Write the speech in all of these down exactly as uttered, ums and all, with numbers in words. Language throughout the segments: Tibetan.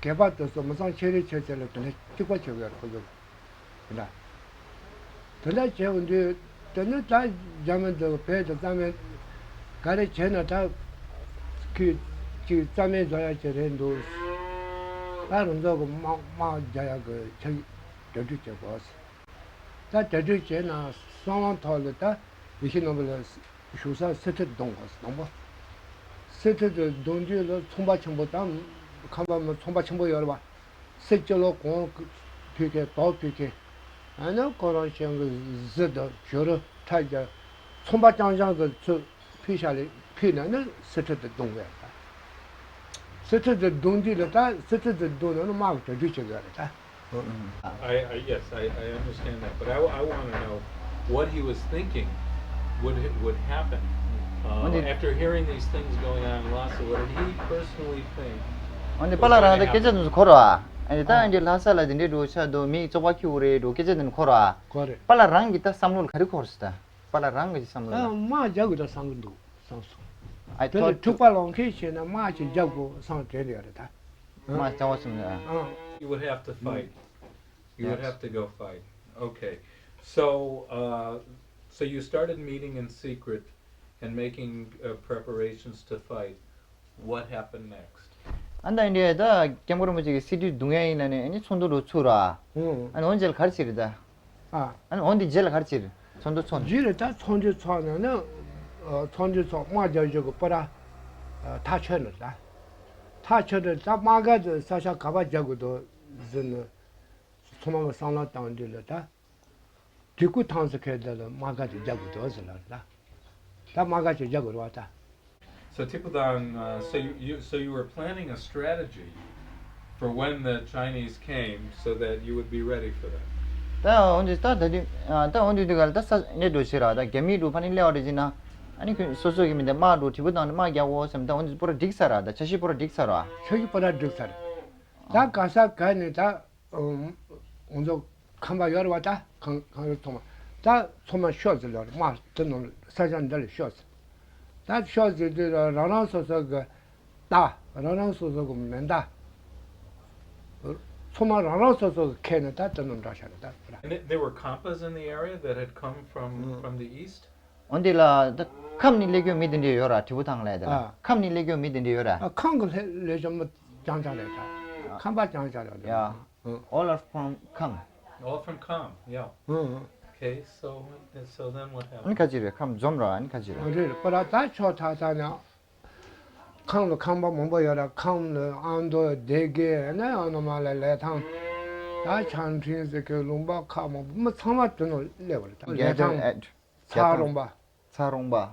སྒལ་པ་དེ་ཚོ་མི་ཚང་ཆེ་རེ་ཆེ་ཆེ་ལ་དེ་འདྲ་གཅིག་པ་བྱེད་དགོས་རེད་ཁོ་ཚོ། དེ་འདྲ། དེ་འདྲ་བྱེད་དགོས་དུས་དེ་ནི་ད་རྒྱ་མི་འདི་བོད་དུ་རྩ་མེད་ག་རེ་བྱས་ན་ད་ཁོས་ཅིག་རྩ་མེད་བཟོ་ཡག་ཅིག་རེད་འདུག་ད་རང་ཚོ་གི་དམག་དམག་རྒྱག་ཡག་གི་ཆ་གྲ་སྒྲིག་བྱེད་དགོས། ད་གྲ་སྒྲིག་བྱས་ན་བསམ་བློ་ཐོག་ལ་ད་ཡེ་ཤེས་ནོར་བུ་ལ་བཞུགས་ས་སི་ཁྲི་བརྡུང་དགོས་དང་པོ། སི་ཁྲི་དེ་བརྡུང་དུས་ལ་ཚོང་པ་ཆེན་པོ་དང་ཁམས་པ་མི་ཚོང་པ་ཆེན་པོ་ཡོད་རེད་པ། སི་སྤྱི་ལོ་གོང་ཕུལ་མཁན་དོག་ཕུལ་མཁན། ཨ་ནི་ཁོ་རང་ཅན་གྱི་གཟི་དང་བྱུ་རུ་ཁྲ་རྒྱ། ཚོང་པ་རྐྱང་རྐྱང་གི་ཚུར་ཕུལ་བཞག་ལས་ཕུལ་ན་ནི་སི་ཁྲི་དེ་བརྡུང་དགོས་རེད་ད། སི་ཁྲི་དེ་བརྡུང་དུས་ལ་ད་སི་ཁྲི་དེ་བརྡུང་ན་ནི་དམག་གི་གྲ་སྒྲིག་བྱེད་དགོས་རེད་ད། I, I, yes, I, I understand that, but I, I want to know what he was thinking would would happen. Uh, འོན་ཏེ། After hearing these things going on in Lhasa, what did he personally think འོན་ཏེ་པཱ་ལགས་རང་ད་སྐད་ཆ་དེ་ཚོ་གོ་ར། ཨ་ནི་ད་ཨ་འདི་ལྷ་ས་ལ་དེ་འདྲའི་འགྲོ་ཆ་འདུག་མི་བཙོག་པ་ཁྱུག་རེད་འགྲོ་སྐད་ཆ་དེ་ཚོ་གོ་ར། གོ་རེད། པཱ་ལགས་རང་གི་ད་བསམ་བློ་ལ་ག་རེ་འཁོར་སོང་ད། པཱ་ལགས་རང་གི་བསམ་བློ་ལ། དམག་རྒྱག་དགོས་ད་བསམ་གི་འདུག་བསམ་སོང་། I དེ་ལ་thought འཁྲུག་པ་ལངས་མཁན་བྱས་ན་དམག་ཅིག་རྒྱག་དགོས་བསམ་དྲན་ཡོད་རེད་ད། དམག་རྒྱག་དགོས་བསམ་ཡོད། ཨང་། You would have to fight. You would Yes. have to go fight. Okay. So, uh, so you started meeting in secret and making uh, preparations to fight. What happened next? ཨ་ནི་ད་འདི་ད་སྐྱབས་མགོན་རིན་པོ་ཆེ་གི་སི་ཁྲི་བརྡུང་ཡ་ཡིན་ལ་ནས་ཨ་ནི་ཚོགས་འདུ་འགྲོ་ཚུགས་ར། ཨང་། ཨ་ནི་འོན་ཅེ་ལ་ག་རེ་བྱེད་རེད་ད། ཨ། ཨ་ནི་འོན་ཏེ་རྗེས་ལ་ག་རེ་བྱེད་རེད་ཚོགས་འདུ་ཚོགས་ནས། རྗེས་ལ་ད་ཚོགས་འདུ་ཚོགས་ནས་ནི་ཚོགས་འདུ་ཚོགས་དམག་རྒྱག་རྒྱུ་གི་པུ་ར་ཐག་ཆོད་ནས་ད། ཐག་ཆོད་ནས་ད་དམག་སྒར་དུ་ས་ཆ་ག་པར་རྒྱག་དགོས་འདུག་ཟེར་ནས་ཚང་མ་གི་བསམ་བློ་བཏང་དུས་ལ་ད། གྲི་གུ་ཐང་ཟེར་མཁན་དེ་ལ་དམག་སྒར་དེ་རྒྱག་དགོས་འདུག་ཟེར་ལབ་རེད་ད། ད་དམག་སྒར་ཅིག་རྒྱག་དགོས་རེད་བ་ད། So Tipudang, uh, so you, you so you were planning a strategy for when the Chinese came so that you would be ready for them. ད་འོན་ཏེ་ད་ད་དུས་ད་འོན་ཏེ་དུས་ག་ལ་ད་ས་གནས་འགྲོ་ཕྱིར་ར་ད་རྒྱ་མི་འགྲོ་ཕ་ནི་སླེབས་པ་རེད་ཅེ་ན། ཨ་ནི་ཁོས་སོ་སོ་གི་མི་འདི་དམག་འགྲོ་གྲི་གུ་ཐང་ནས་དམག་རྒྱག་འོ་བསམ་ད་འོན་ཏེ་པུ་ར་འགྲིག་ཚར་ར་ད་འཆར་གཞི་པུ་ར་འགྲིག་ཚར་ར། འཆར་གཞི་པུ་ར་འགྲིག་ཚར། ད་ག་ས་ག་ནས་ད། ང་ཚོ་ཁང་པ་ཡོད་རེད་བ་ད། ཁང་ཁང་རུ་ཚང་མ་ད་ཚང་མ་ཤོག་ཟེར་ལ་རེད་དམག་དེ་ནང་ས་ཆ་འདི་ལ་ཤོག་ཟེར། ད་ཤོག་ཟེར་དུས་རང་རང་སོ་སོ་གི་རྟ་རང་རང་སོ་སོ་གི་མེ་མདའ་ཚང་མ་རང་རང་སོ་སོ་གི་ཁྱེར་ནས་ད་དེ་ནང་འདྲ་ཤག་རེད་ད་པུ་ར། And there were Khampas in the area that had come from from the east? འོན་ཏེ་ལ་ད་ཁམས་ནས་སླེབས་མཁན་མི་དེ་འདྲ་ཡོད་ར་གྲི་གུ་ཐང་ལ་ད། ཨ། ཁམས་ནས་སླེབས་མཁན་མི་དེ་འདྲ་ཡོད་ར། ཨ་ཁམས་གི་སླེབས་སླེབས་མཁན་མི་རྐྱང་རྐྱང་རེད་ད། ཁམས་པ་རྐྱང་རྐྱང་རེད། Yeah. All are from Kham. All from Kham, yeah. Okay, so so then what happened? ཨ་ནི་ཁ་ཅིག་རེད་ཁམས་འཛོམས་ར་ཨ་ནི་ཁ་ཅིག་རེད། རེད་པ་ར་ད་ཕྱོགས་མཐའ་དག་ནས་ཁམས་ལ་ཁམས་པ་མང་པོ་ཡོད་ར་ཁམས་ལ་ཨ་མདོ་སྡེ་དགེ་ཨ་ནི་ཨ་ནི་མ་ལ་ལེ་ཐང་ད་ཆང་ཁྲིན་ཟེར་མཁན་ལུང་པ་ཁག་མང་པོ་མི་ཚང་མ་དེ་ནང་སླེབས་པ་རེད་ད་ལེ་ཐང་ཚ་རོང་པ། ཚ་རོང་པ། ཨ་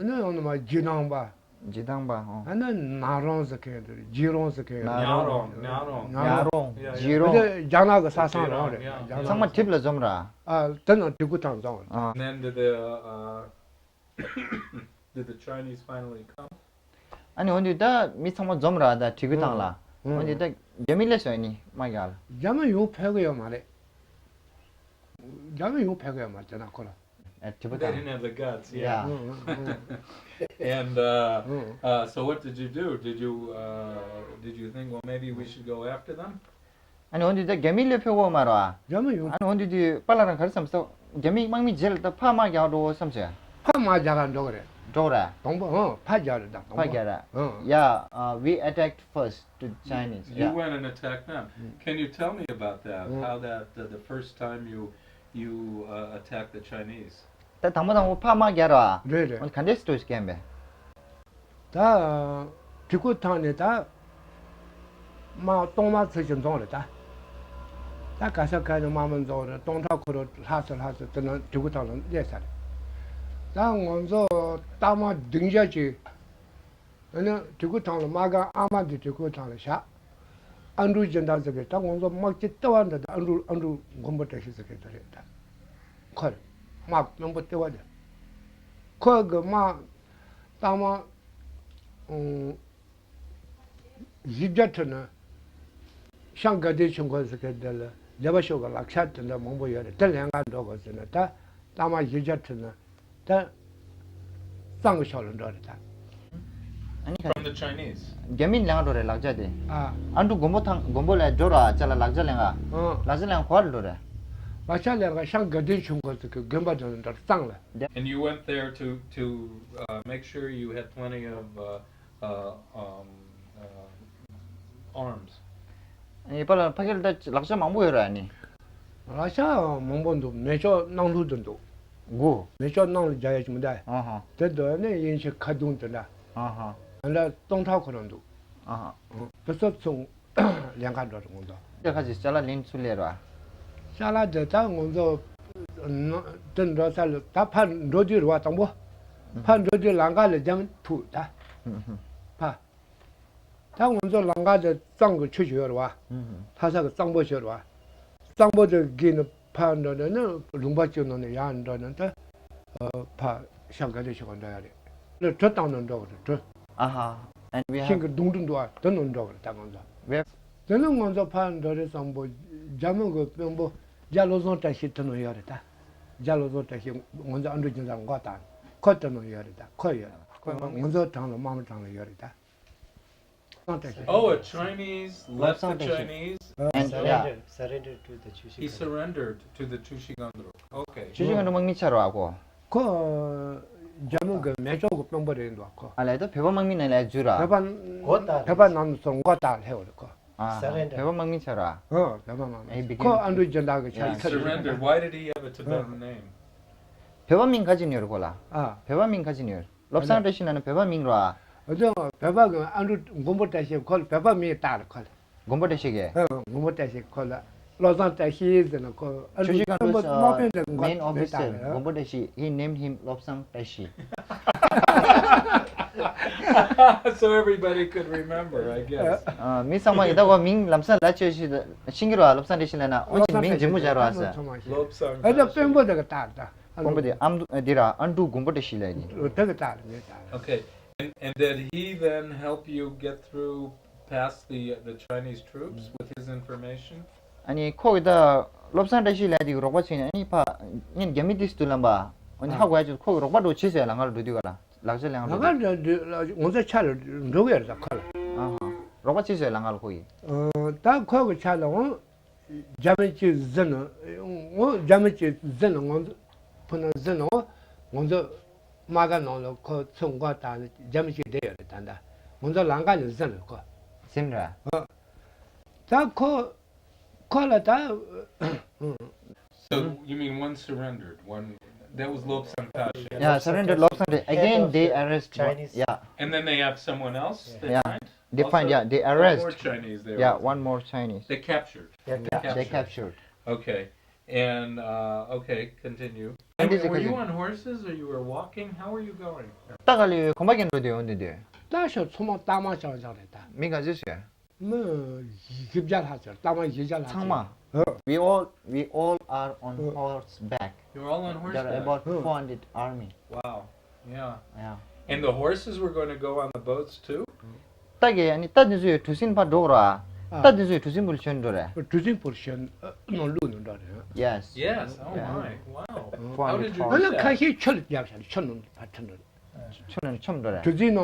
ནི་ཡང་ན་མ་ཇི་ནང་པ། ཇི་ཐང་པ་ཨོ། ཨ་ནི་ན་རོང་ཟེར་མཁན་དེ་རེད་ཇི་རོང་ཟེར་མཁན་ན་རོང་ན་རོང་ན་རོང་ཇི་རོང་། དེ་རྒྱ་ནག་གི་ས་སང་རང་རེད་རྒྱ་ནག་ཚང་མ་གྲིབ་ལ་འཛོམས་ར། ཨ་དེ་ནང་གྲི་གུ་ཐང་འཛོམས་ར། And then did the uh, did the Chinese finally come? ཨ་ནི་འོན་ཏེ་ད་མི་ཚང་མ་འཛོམས་ར་ད་གྲི་གུ་ཐང་ལ། འོན་ཏེ་ད་རྒྱ་མི་སླེབས་སོང་ཨ་ནི་མ་རྒྱག་ལ། རྒྱ་མི་ཡོང་ཕོད་གི་ཡོད་མ་རེད། རྒྱ་མི་ཡོང་ཕོད་གི་ཡོད་མ་རེད་ན་ཁོ་ལ། ཨ་གྲི་གུ་They ཐང་། Didn't have the guts, yeah. Yeah. And uh, uh, so what did you do? Did you uh, did you think, well, maybe we should go after them? ཨ་ནི་འོན་ཏེ་ད་རྒྱ་མི་སླེབས་ཕོད་གོ་མ་ར། རྒྱ་མི་ཡོང་། ཨ་ནི་འོན་ཏེ་དུས་པཱ་ལགས་རང་ག་རེ་བསམ་སོང་རྒྱ་མི་དམག་མི་རྗེས་ལ་ད་ཕར་དམག་རྒྱག་འགྲོ་བསམ་སོང་། ཕར་དམག་རྒྱག་ག་འགྲོ་གི་རེད། འགྲོ་གི་རེད། དང་པོ་ཨང་ཕར་རྒྱག་རེད་ད་དང་ཕར་པོ། རྒྱག་རེད། ཨང་། Yeah, uh, we attacked first to Chinese. You yeah. Went and attacked them. Mm. Can you tell me about that? Mm. How that uh, the first time you you uh, attacked the Chinese? ད་དང་པོ་དང་པོ་ཕར་དམག་རྒྱག་ར། རེད་རེད། འོན་ག་འདྲས་སི་ཊོ་རི་སི་སྐྱེན་པས། ད་གྲི་གུ་ཐང་ནས་ད་དམག་སྟོང་མ་ཚོད་ཅིག་འཛོམས་རེད་ད། ད་ག་ས་ག་ནས་དམག་མི་འཛོམས་རེད་སྟོང་ཕྲག་ཁོ་རང་ལྷག་ཙམ་ལྷག་ཙམ་དེ་ནང་གྲི་གུ་ཐང་ལ་སླེབས་ཚར་རེད། ད་ང་ཚོ་རྟགས་མ་བདུན་བརྒྱ་ཅིག་ཨ་ནི་གྲི་གུ་ཐང་ལ་དམག་སྒར་ཨ་མ་འདི་གྲི་གུ་ཐང་ལ་བཞག་ཨ་འབྲུག་སྦྱིན་བདག་ཟེར་གི་ད་ང་ཚོ་དམག་སྤྱི་ལྟེ་བ་འདི་ད་ཨ་འབྲུག་ཨ་འབྲུག་མགོན་པོ་བཀྲ་ཤིས་ཟེར་གི་འདི་རེད་ད། ཁོ་རེད། དམག་དཔོན་པོ་ལྟེ་བ་འདི། ཁོ་གི་དམག་རྟགས་མ་ཨུམ་བཞི་བརྒྱ་ཁྲི་ནས་ཤང་དགའ་ལྡན་ཆོས་འཁོར་ཟེར་གི་འདི་ལ་སྡེ་པ་ཤོག་གི་ལག་ཆ་དེ་འདྲ་མང་པོ་ཡོད་རེད་དེ་ལེན་ག་འགྲོ་དགོས་ཟེར་ནས་ད་རྟགས་མ་བཞི་བརྒྱ་ཁྲི་ནས། ད་གཙང་གི་ཕྱོགས་ལ་འགྲོ་རེད་ད། ཨ་ནི་ཁ། From the Chinese. རྒྱ་མིའི་ལེན་ག་འགྲོ་རེད་ལག་ཆ་དེ། ཨ། ཨ་འབྲུག་མགོན་པོ་ཐང་མགོན་པོ་ལ་འགྲོ་ར་ཅ་ལག་ལག་ཆ་ལེན་ག་ཨ། ལག་ཆ་ལེན་ག་ག་པར་འགྲོ་རེད། ལག་ཆ་ལེན་ག་ཤང་དགའ་ལྡན་ཆོས་འཁོར་ཟེར་གི་དགོན་པ་དེ་འདྲ་གཙང་ལ། And you went there to, to, uh, make sure you had plenty of, uh, uh, um, uh, arms. ཨེ་པ་ལ་ཕ་གི་ལ་ད་ལག་ཆ་མང་པོ་ཡོད་ར་ཨ་ནི། ལག་ཆ་མང་པོ་འདུག་མེ་སྒྱོགས་གནམ་ལྷུང་དུ་འདུག་དགུ། མེ་སྒྱོགས་གནམ་ལ་རྒྱག་ཡ་ཅིག་མི་འདུག་ཨ་ཧ། དེ་འདུག་ནས་དབྱིན་ཇི་ཁ་རྡུང་དེ་འདྲ། ཨ་ཧ། ཨ་འདྲ་སྟོང་ཕྲག་ཁོ་རང་འདུག་ཨ་ཧ། དེ་ཚོ་ཚུར་ལེན་ག་འགྲོ་རེད་ང་ཚོ། དེ་ཁ་ཅིག་ཅ་ལག་ལེན་ཚུར་ལེན་ར། ཅ་ལག་དེ་ད་ང་ཚོ་དེ་འགྲོ་ས་ལ་ད་ཕར་འགྲོ་དུས་རེད་བ་དང་པོ། ཕར་འགྲོ་དུས་ལམ་ཁ་ལ་འཇམ་ཐུག་ད། ཕར། ད་ང་ཚོ་ལམ་ཁ་དེ་གཙང་གི་ཆུ་ཞིག་ཡོད་རེད་བ། ཨུམ། ལྷ་ས་གི་གཙང་པོ་ཞིག་ཡོད་རེད་བ། གཙང་པོ་དེ་བརྒལ་ནས་ཕར་འགྲོ་ནས་ནི་ལུང་པ་གཅིག་ནང་ནས་ཡར་འགྲོ་ནས་ད། ཕར་ཤང་དགའ་ལྡན་ཆོས་འཁོར་འགྲོ་ཡ་རེད། ལ་གྲུ་བཏང་ནས་འགྲོ་གི་རེད་གྲུ། ཨ་ཧ། And we have ཤིང་གི་སྡོང་གྲུ་འདུག་ཨ་དེ་ནང་འགྲོ་གི་རེད་ད་ང་ཚོ། We have དེ་ནས་ང་ཚོ་ཕར་འགྲོ་རེད་བསམ་པོ། རྒྱ་མི་གི་དཔོན་པོ་རྒྱ་བློ་བཟང་བཀྲ་ཤིས་དེ་ནང་ཡོད་རེད་ད། རྒྱ་བློ་བཟང་བཀྲ་ཤིས་ང་ཚོ་ཨ་འབྲུག་རྒྱུན་ཚང་མགོ་བཏགས། ཁོ་དེ་ནང་ཡོད་རེད་ད་ཁོ་ཡོད། ཁོ་ང་ཚོ་གྲངས་ལ་དམག་མི་གྲངས་ལ་ཡོད་རེད་ད། བློ་བཟང་བཀྲ་ཤིས། Oh, a Chinese left the Chinese and yeah. Surrendered, surrendered to the Chushi He Gandro. Surrendered to the Chushi Gandro. Okay. ཆུ་ཤིང་ག་འགྲོ་དམག་མི་ཆགས་རོགས་ཨ་ཁོ། ཁོ་རྒྱ་མི་གི་མེ་སྒྱོགས་གི་དཔོན་པོ་རེད་འདུག་ཁོ། ཨ་ལས་ད་བོད་པ་དམག་མི་ནང་ལས་བརྒྱུད་ར། བོད་པ་མགོ་བཏགས་བོད་པ་ནང་ཚོ་མགོ་བཏགས་སླེབས་རེད་ཁོ། ཨ་ཧ། Surrender. བོད་པ་དམག་མི་ཆགས་ར། ཨ་བོད་པ་དམག་མི། He became ཁོ་ཨ་འབྲུག་རྒྱུན་ལྡན་གི་ཆ་He ཆ་རེད། Surrendered. Why did he have a Tibetan name? བོད་པ་མིང་ག་ཅི་ནས་ཡོད་རེད་ཁོ་ལ། ཨ། བོད་པ་མིང་ག་ཅི་ནས་ཡོད། བློ་བཟང་བཀྲ་ཤིས་ལབ་ན་བོད་པ་མིང་རོ་ཨ། འོ་དེ་བོད་པ་གི་ཨ་འབྲུག་མགོན་པོ་བཀྲ་ཤིས་ཁོ་ལ་བོད་པ་མིང་བཏགས་རེད་ཁོ་ལ། མགོན་པོ་བཀྲ་ཤིས་ཀྱི། ཨ་མགོན་པོ་བཀྲ་ཤིས་ཁོ་ལ་བློ་བཟང་བཀྲ་ཤིས་ཟེར་ན་ཁོ་ཨ་ཆུ་འབྲུག་ཤིང་ཁ་དཔོན་པོ་དམག་དཔོན་དེ་མགོ་main དེ་officer བཏགས་རེད། མགོན་པོ་བཀྲ་ཤིས། He named him བློ་བཟང་བཀྲ་ཤིས། So everybody could remember, I guess. ཨ་མི་ཚང་མ་ཡི་ད་གོ་མིང་ལམ་སང་ལ་ཆོས་ཤིག་ཤིང་གི་རོ་ཨ། བློ་བཟང་བཀྲ་ཤིས་ལབ་ན་ཨོ་ཅི་མིང་ལྗིད་མོ་བྱ་རོ་ཨ་ཟེར། བློ་བཟང་ཨ་ད་དཔོན་པོ་དེ་ག་བཏགས་ད། དཔོན་པོ་དེ་ཨ་མདོ་འདི་ར་ཨ་འབྲུག་མགོན་པོ་བཀྲ་ཤིས་ལབ་ནི། དེ་ག་བཏགས་རེད་ད། Okay. And, and did he then help you get through past the, uh, the Chinese troops with his information? ཨ་ནི་ཁོ་གི་ད་བློ་བཟང་བཀྲ་ཤིས་ལབ་དེ་གི་རོགས་པ་བྱས་ནས་ཨ་ནི་ཕ་ངས་རྒྱ་མི་དེ་སུ་ལབ་པ། ཨ་ནི་ཧ་གོ་ཡ་ཅིག་ཁོ་གི་རོགས་པ་འགྲོ་བྱེད་ཟེར་ལ་ང་ལ་འགྲོ་དུས་ག་ལ་ལག་ཆ་ལེན་ང་ལ་འགྲོ་དུས། ང་ཚོ་ཆ་ལ་འགྲོ་གི་ཡོད་རེད་ད་ཁོ་ལ། ཨ་ཧ། རོགས་པ་བྱེད་ཟེར་ལ་ང་ལ་ཁོ་གི། ད་ཁོ་གི་ཆ་ལ་འོང་རྒྱ་མི་གཅིག་འཛིན་ནས་འོང་རྒྱ་མི་གཅིག་འཛིན་ནས་ང་ཚོ་ཕུ་ནས་འཛིན་ནས་ང་ཚོ་དམག་སྒར་ནང་ལ་ཁོ་ཚུར་མགོ་བཏགས་ནས་རྒྱ་མི་གཅིག་བསྡད་ཡོད་རེད་ད་ད། ང་ཚོ་ལམ་ཁ་ནས་འཛིན་རེད་ཁོ། ཟིན་ར། ཨ། ད་ཁོ་ཁོ་ལ་ད། So you mean one surrendered, one that was Lobsang Tashi. Yeah, surrendered Lobsang Tashi. Again, they arrest one. Chinese. Yeah. And then they have someone else they Yeah. find? They find, Also, yeah, they one arrest. More Chinese they Yeah, arrest. One more Chinese. They captured. Yeah, They yeah, they captured. Captured. Okay. And, uh, okay, continue. And And did you were you go? On horses or you were walking? How were you going? ད་ག་ལེ་གོམ་པ་རྒྱག་འགྲོ་དུས་འོང་དུས་དུས། ད་ཤོ་ཚང་མ་ལྟག་མ་ཅང་ཅང་རེད་ད། མི་ག་ཚོད་ཟེར། མི་བཞི་བརྒྱ་ལྷག་ཅིག་ལྟག་མ་བཞི་བརྒྱ་ལྷག་ཅིག We all, we all are on ཨ། Horseback. You were all on There are horseback. About ཨ། Four hundred army. Wow. Yeah. Yeah. And the horses were going to go on the boats too? ད་གི་ཨ་ནི་ད་དེ་ཚོའི་གྲུ་གཟིངས་ཕར་འགྲོ་གི་ར། ཨ། ད་དེ་ཚོའི་གྲུ་གཟིངས་པུར་ཞོན་འགྲོ་རེད། གྲུ་གཟིངས་པུར་ཞོན་ནང་བླུགས་ནས་འགྲོ་རེད། Yes. Yes. Oh Yeah. My. Wow. Four hundred How did you do pounds. ཨ་ནི་ཁ་that? ཤས་ཆུ་ལ་བརྒྱབ་བཞག་ཆུ་ནང་ཕར་ཐོན་འགྲོ་རེད། ཆུ་ནང་མཆོང་འགྲོ་རེད། གྲུ་གཟིངས་ནང་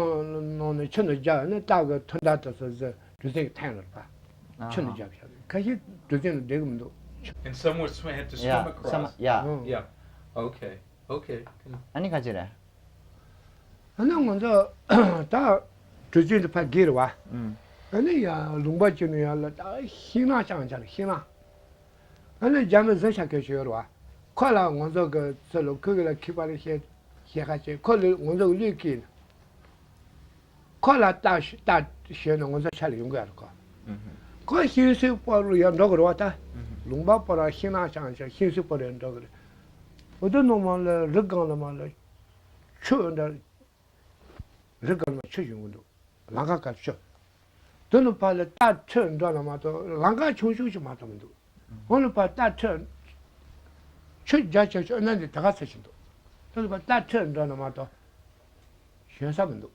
ནང་ནས་ཆུ་ནང་བརྒྱབ་ནས་སྟག་གི་ཐུར་མདའ་དེ་ཚོ་ཟེར་གྲུ་གཟིངས་ཀྱི་ཐང་ལ་རེད་པ། ཆུ་ནང་བརྒྱབ་བཞག་ཁ་ཤས་གྲུ་གཟིངས་ལ་བསྡད་གི་མི་འདུག And some were sw- had to swim Yeah, some, across. Yeah. ཨང་། Yeah. Okay. Okay. ཨ་ནི་ག་ཅི་རེད། ཨ་ནི་ང་ཚོ་ད་གྲུ་གཟིངས་དེ་ཕར་བརྒལ་རེད་པ། ཨང་། ཨ་ནི་ཡ་ལུང་པ་གཅིག་ནས་ཡར་ལ་ད་ཤིང་ནགས་ལྕང་ཆར་ཤིང་ནགས། ཨ་ནི་རྒྱ་མི་གཟིམ་ཤག་གི་ཞིག་ཡོད་རེད་པ། ཁོ་ལ་ང་ཚོ་གི་ཚུར་ལ་ཁོ་གི་ལ་ཁྱི་པ་ལ་བཤད་བཤད་ཁ་བྱས་ཁོ་ལ་ང་ཚོ་གི་གླུད་བསྐྱིལ་ནས། ཁོ་ལ་རྟ་ཞོན་ནས་ང་ཚོ་ཆ་ལ་ཡོང་གི་ཡོད་རེད་ཁོ། ཁོ་ཤིང་བཟོའི་སྤོ་རུ་ཡར་འགྲོ་གི་རེད་པ་ད། ལུང་པ་སྤོ་ར་ཤིང་ནགས་ལྕང་ཆར་ཤིང་བཟོའི་སྤོ་རུ་ཡར་འགྲོ་གི་རེད། འོ་དེ་ནང་མ་ལ་རི་སྒང་ལ་མ་ལ་ཆུ་འདྲ། རི་སྒང་ལ་ཆུ་ཡོང་གི་འདུག་ལམ་ཁ་སྐབས་ཆུ། དེ་ནས་ཕར་ལ་རྟ་ཁྲིད་འགྲོ་ན་མ་གཏོགས་ལམ་ཁ་ཆུང་ཆུང་ཞིག་མ་གཏོགས་མི་འདུག་འོ་ལ་ཕར་རྟ་ཁྲིད། ཆུ་རྒྱ་ཆེ་ཆུ་ཨ་ན་འདི་དེ་ག་ཚོད་ཞིག་འདུག་དེ་ནས་ཕར་རྟ་ཁྲིད་འགྲོ་ན་མ་གཏོགས་ཞོན་ས་མི་འདུག་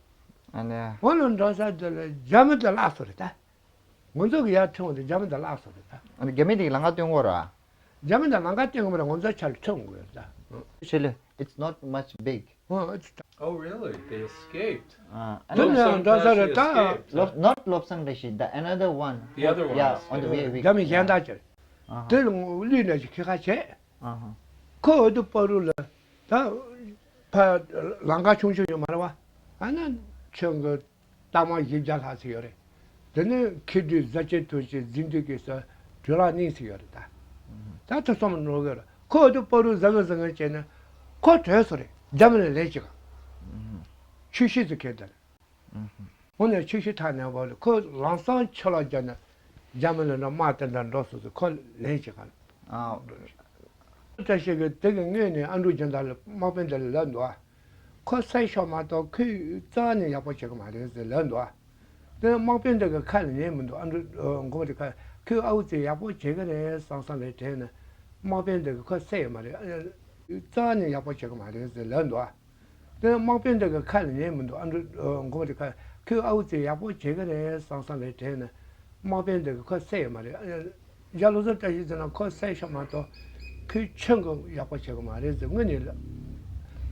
ཨ་ནི། འོ་ལ་འགྲོ་ས་དེ་ལ་རྒྱ་མི་དེ་བརླགས་སོང་རེད་ད། ང་ཚོ་གི་ཡར་ཁྲིད་འོང་དུས་རྒྱ་མི་དེ་བརླགས་སོང་རེད་ད། ཨ་ནི་རྒྱ་མི་དེ་གི་ལམ་ཁ་སྟོན་གོ་ར། རྒྱ་མི་དེ་ལམ་ཁ་སྟོན་གོ་མ་རེད་ང་ཚོ་ཆ་ལ་ཁྲིད་འོང་གི་ཡོད་རེད་ད། ཆེ་ལེ། It's not much big. ཨོ། ཨ་ཙི། Oh, really? They escaped. Uh, དེ་ནས་ཡང་འགྲོ་ས་རེད་ད། Lob, not Lobsang Tashi, the another one. The other one. Yeah, on the way. We, Yeah. རྒྱ་མི་གཞན་དག་ཅིག Uh-huh. དེ་ལ་ངོ་བླུད་ནས་ཅིག་ཁྱི་ཁ་བྱས། Uh-huh. ཁོ་འོ་དུ་པ་རུ་ལ་ད་ཕ་ལང་ཀ་ཆུང་ཆུང་ཡོད་མ་རེད་བ། ཨ་ན་ཁྱོད་ཀྱི་རྟགས་མ་བཞི་བརྒྱ་ལྷག་ཙམ་ཡོད་རེད། དེ་ནས་ཁེ་དུས་ཟ་ཆེ་ཐུར་ཆེ་འཛིན་དུས་ཀྱི་ས་དྲོད་ལ་གནས་ཚིག་ཡོད་རེད་ད། ད་ཐུ་སོང་འགྲོ་གི་རེད། ཁོ་འོ་དུ་པ་རུ་ཟ་གི་ཟ་གི་བྱས་ནས་ཁོ་བྲོས་སོང་རེད། རྒྱ་མི་ལ་ལན་ཅིག་ཆུ་ཤི་ཙི་ཁེ་དར། འོ་ནས་ཆུ་ཤི་ཐག་ཉེ་བ་ལ་ཁོ་ལམ་སང་ཆུ་ལ་རྒྱབ་ནས་རྒྱ་མི་ལ་འགྲོ་དམག་དེ་འདྲ་འགྲོ་སོང་ཟེར་ཁོ་ལན་ཅིག་ག་ལ། Uh, བཀྲ་ཤིས་ཀྱིས་དེ་གི་སྔོན་ནས་ཨ་འབྲུག་སྦྱིན་བདག་ལ་དམག་དཔོན་དེ་ལ་ལབ་འདུག་ཨ། ཁོ་བསད་ཤོག་མ་གཏོགས་ཁོས་རྩ་ནས་ཡག་པོ་བྱེད་གི་མ་རེད་ཟེར་ལབ་འདུག་ཨ། དེ་དམག་དཔོན་དེ་གི་ཁ་ལ་ཉན་མི་འདུག་ཨ་འབྲུག་མགོ་དེ་ཁ་ཁོས་ཨ་འུ་ཚོས་ཡག་པོ་བྱེད་གི་རེད་བསམ་བསམ་རེད་དྲན་ནས་དམག་དཔོན་དེ་གི་ཁོ་བསད་ཡོད་མ་རེད། རྩ་ནས་ཡག་པོ་བྱེད་གི་མ་རེད་ཟེར་ལབ་འདུག་ཨ། དེ་དམག་དཔོན་འདི་གི་ཁ་ལ་ཉན་མི་འདུག་ཨ་འབྲུག་མགོ་དེ་ཁ་ཁོས་ཨ་འུ་ཚོས་ཡག་པོ་བྱེད་གི་རེད་བསམ་བསམ་རེད་དྲན་ནས་དམག་དཔོན་འདི་གི་ཁོ་བསད་ཡོད་མ་རེད། རྒྱ་བློ་བཟང་བཀྲ་ཤིས་ཟེར་ན་ཁོ་བསད་ཤོག་མ་གཏོགས་ཁོས་ཁྱོད་གི་ཡག་པོ་བྱེད་གི་མ་རེད་ཟེར་དངོས་ནས་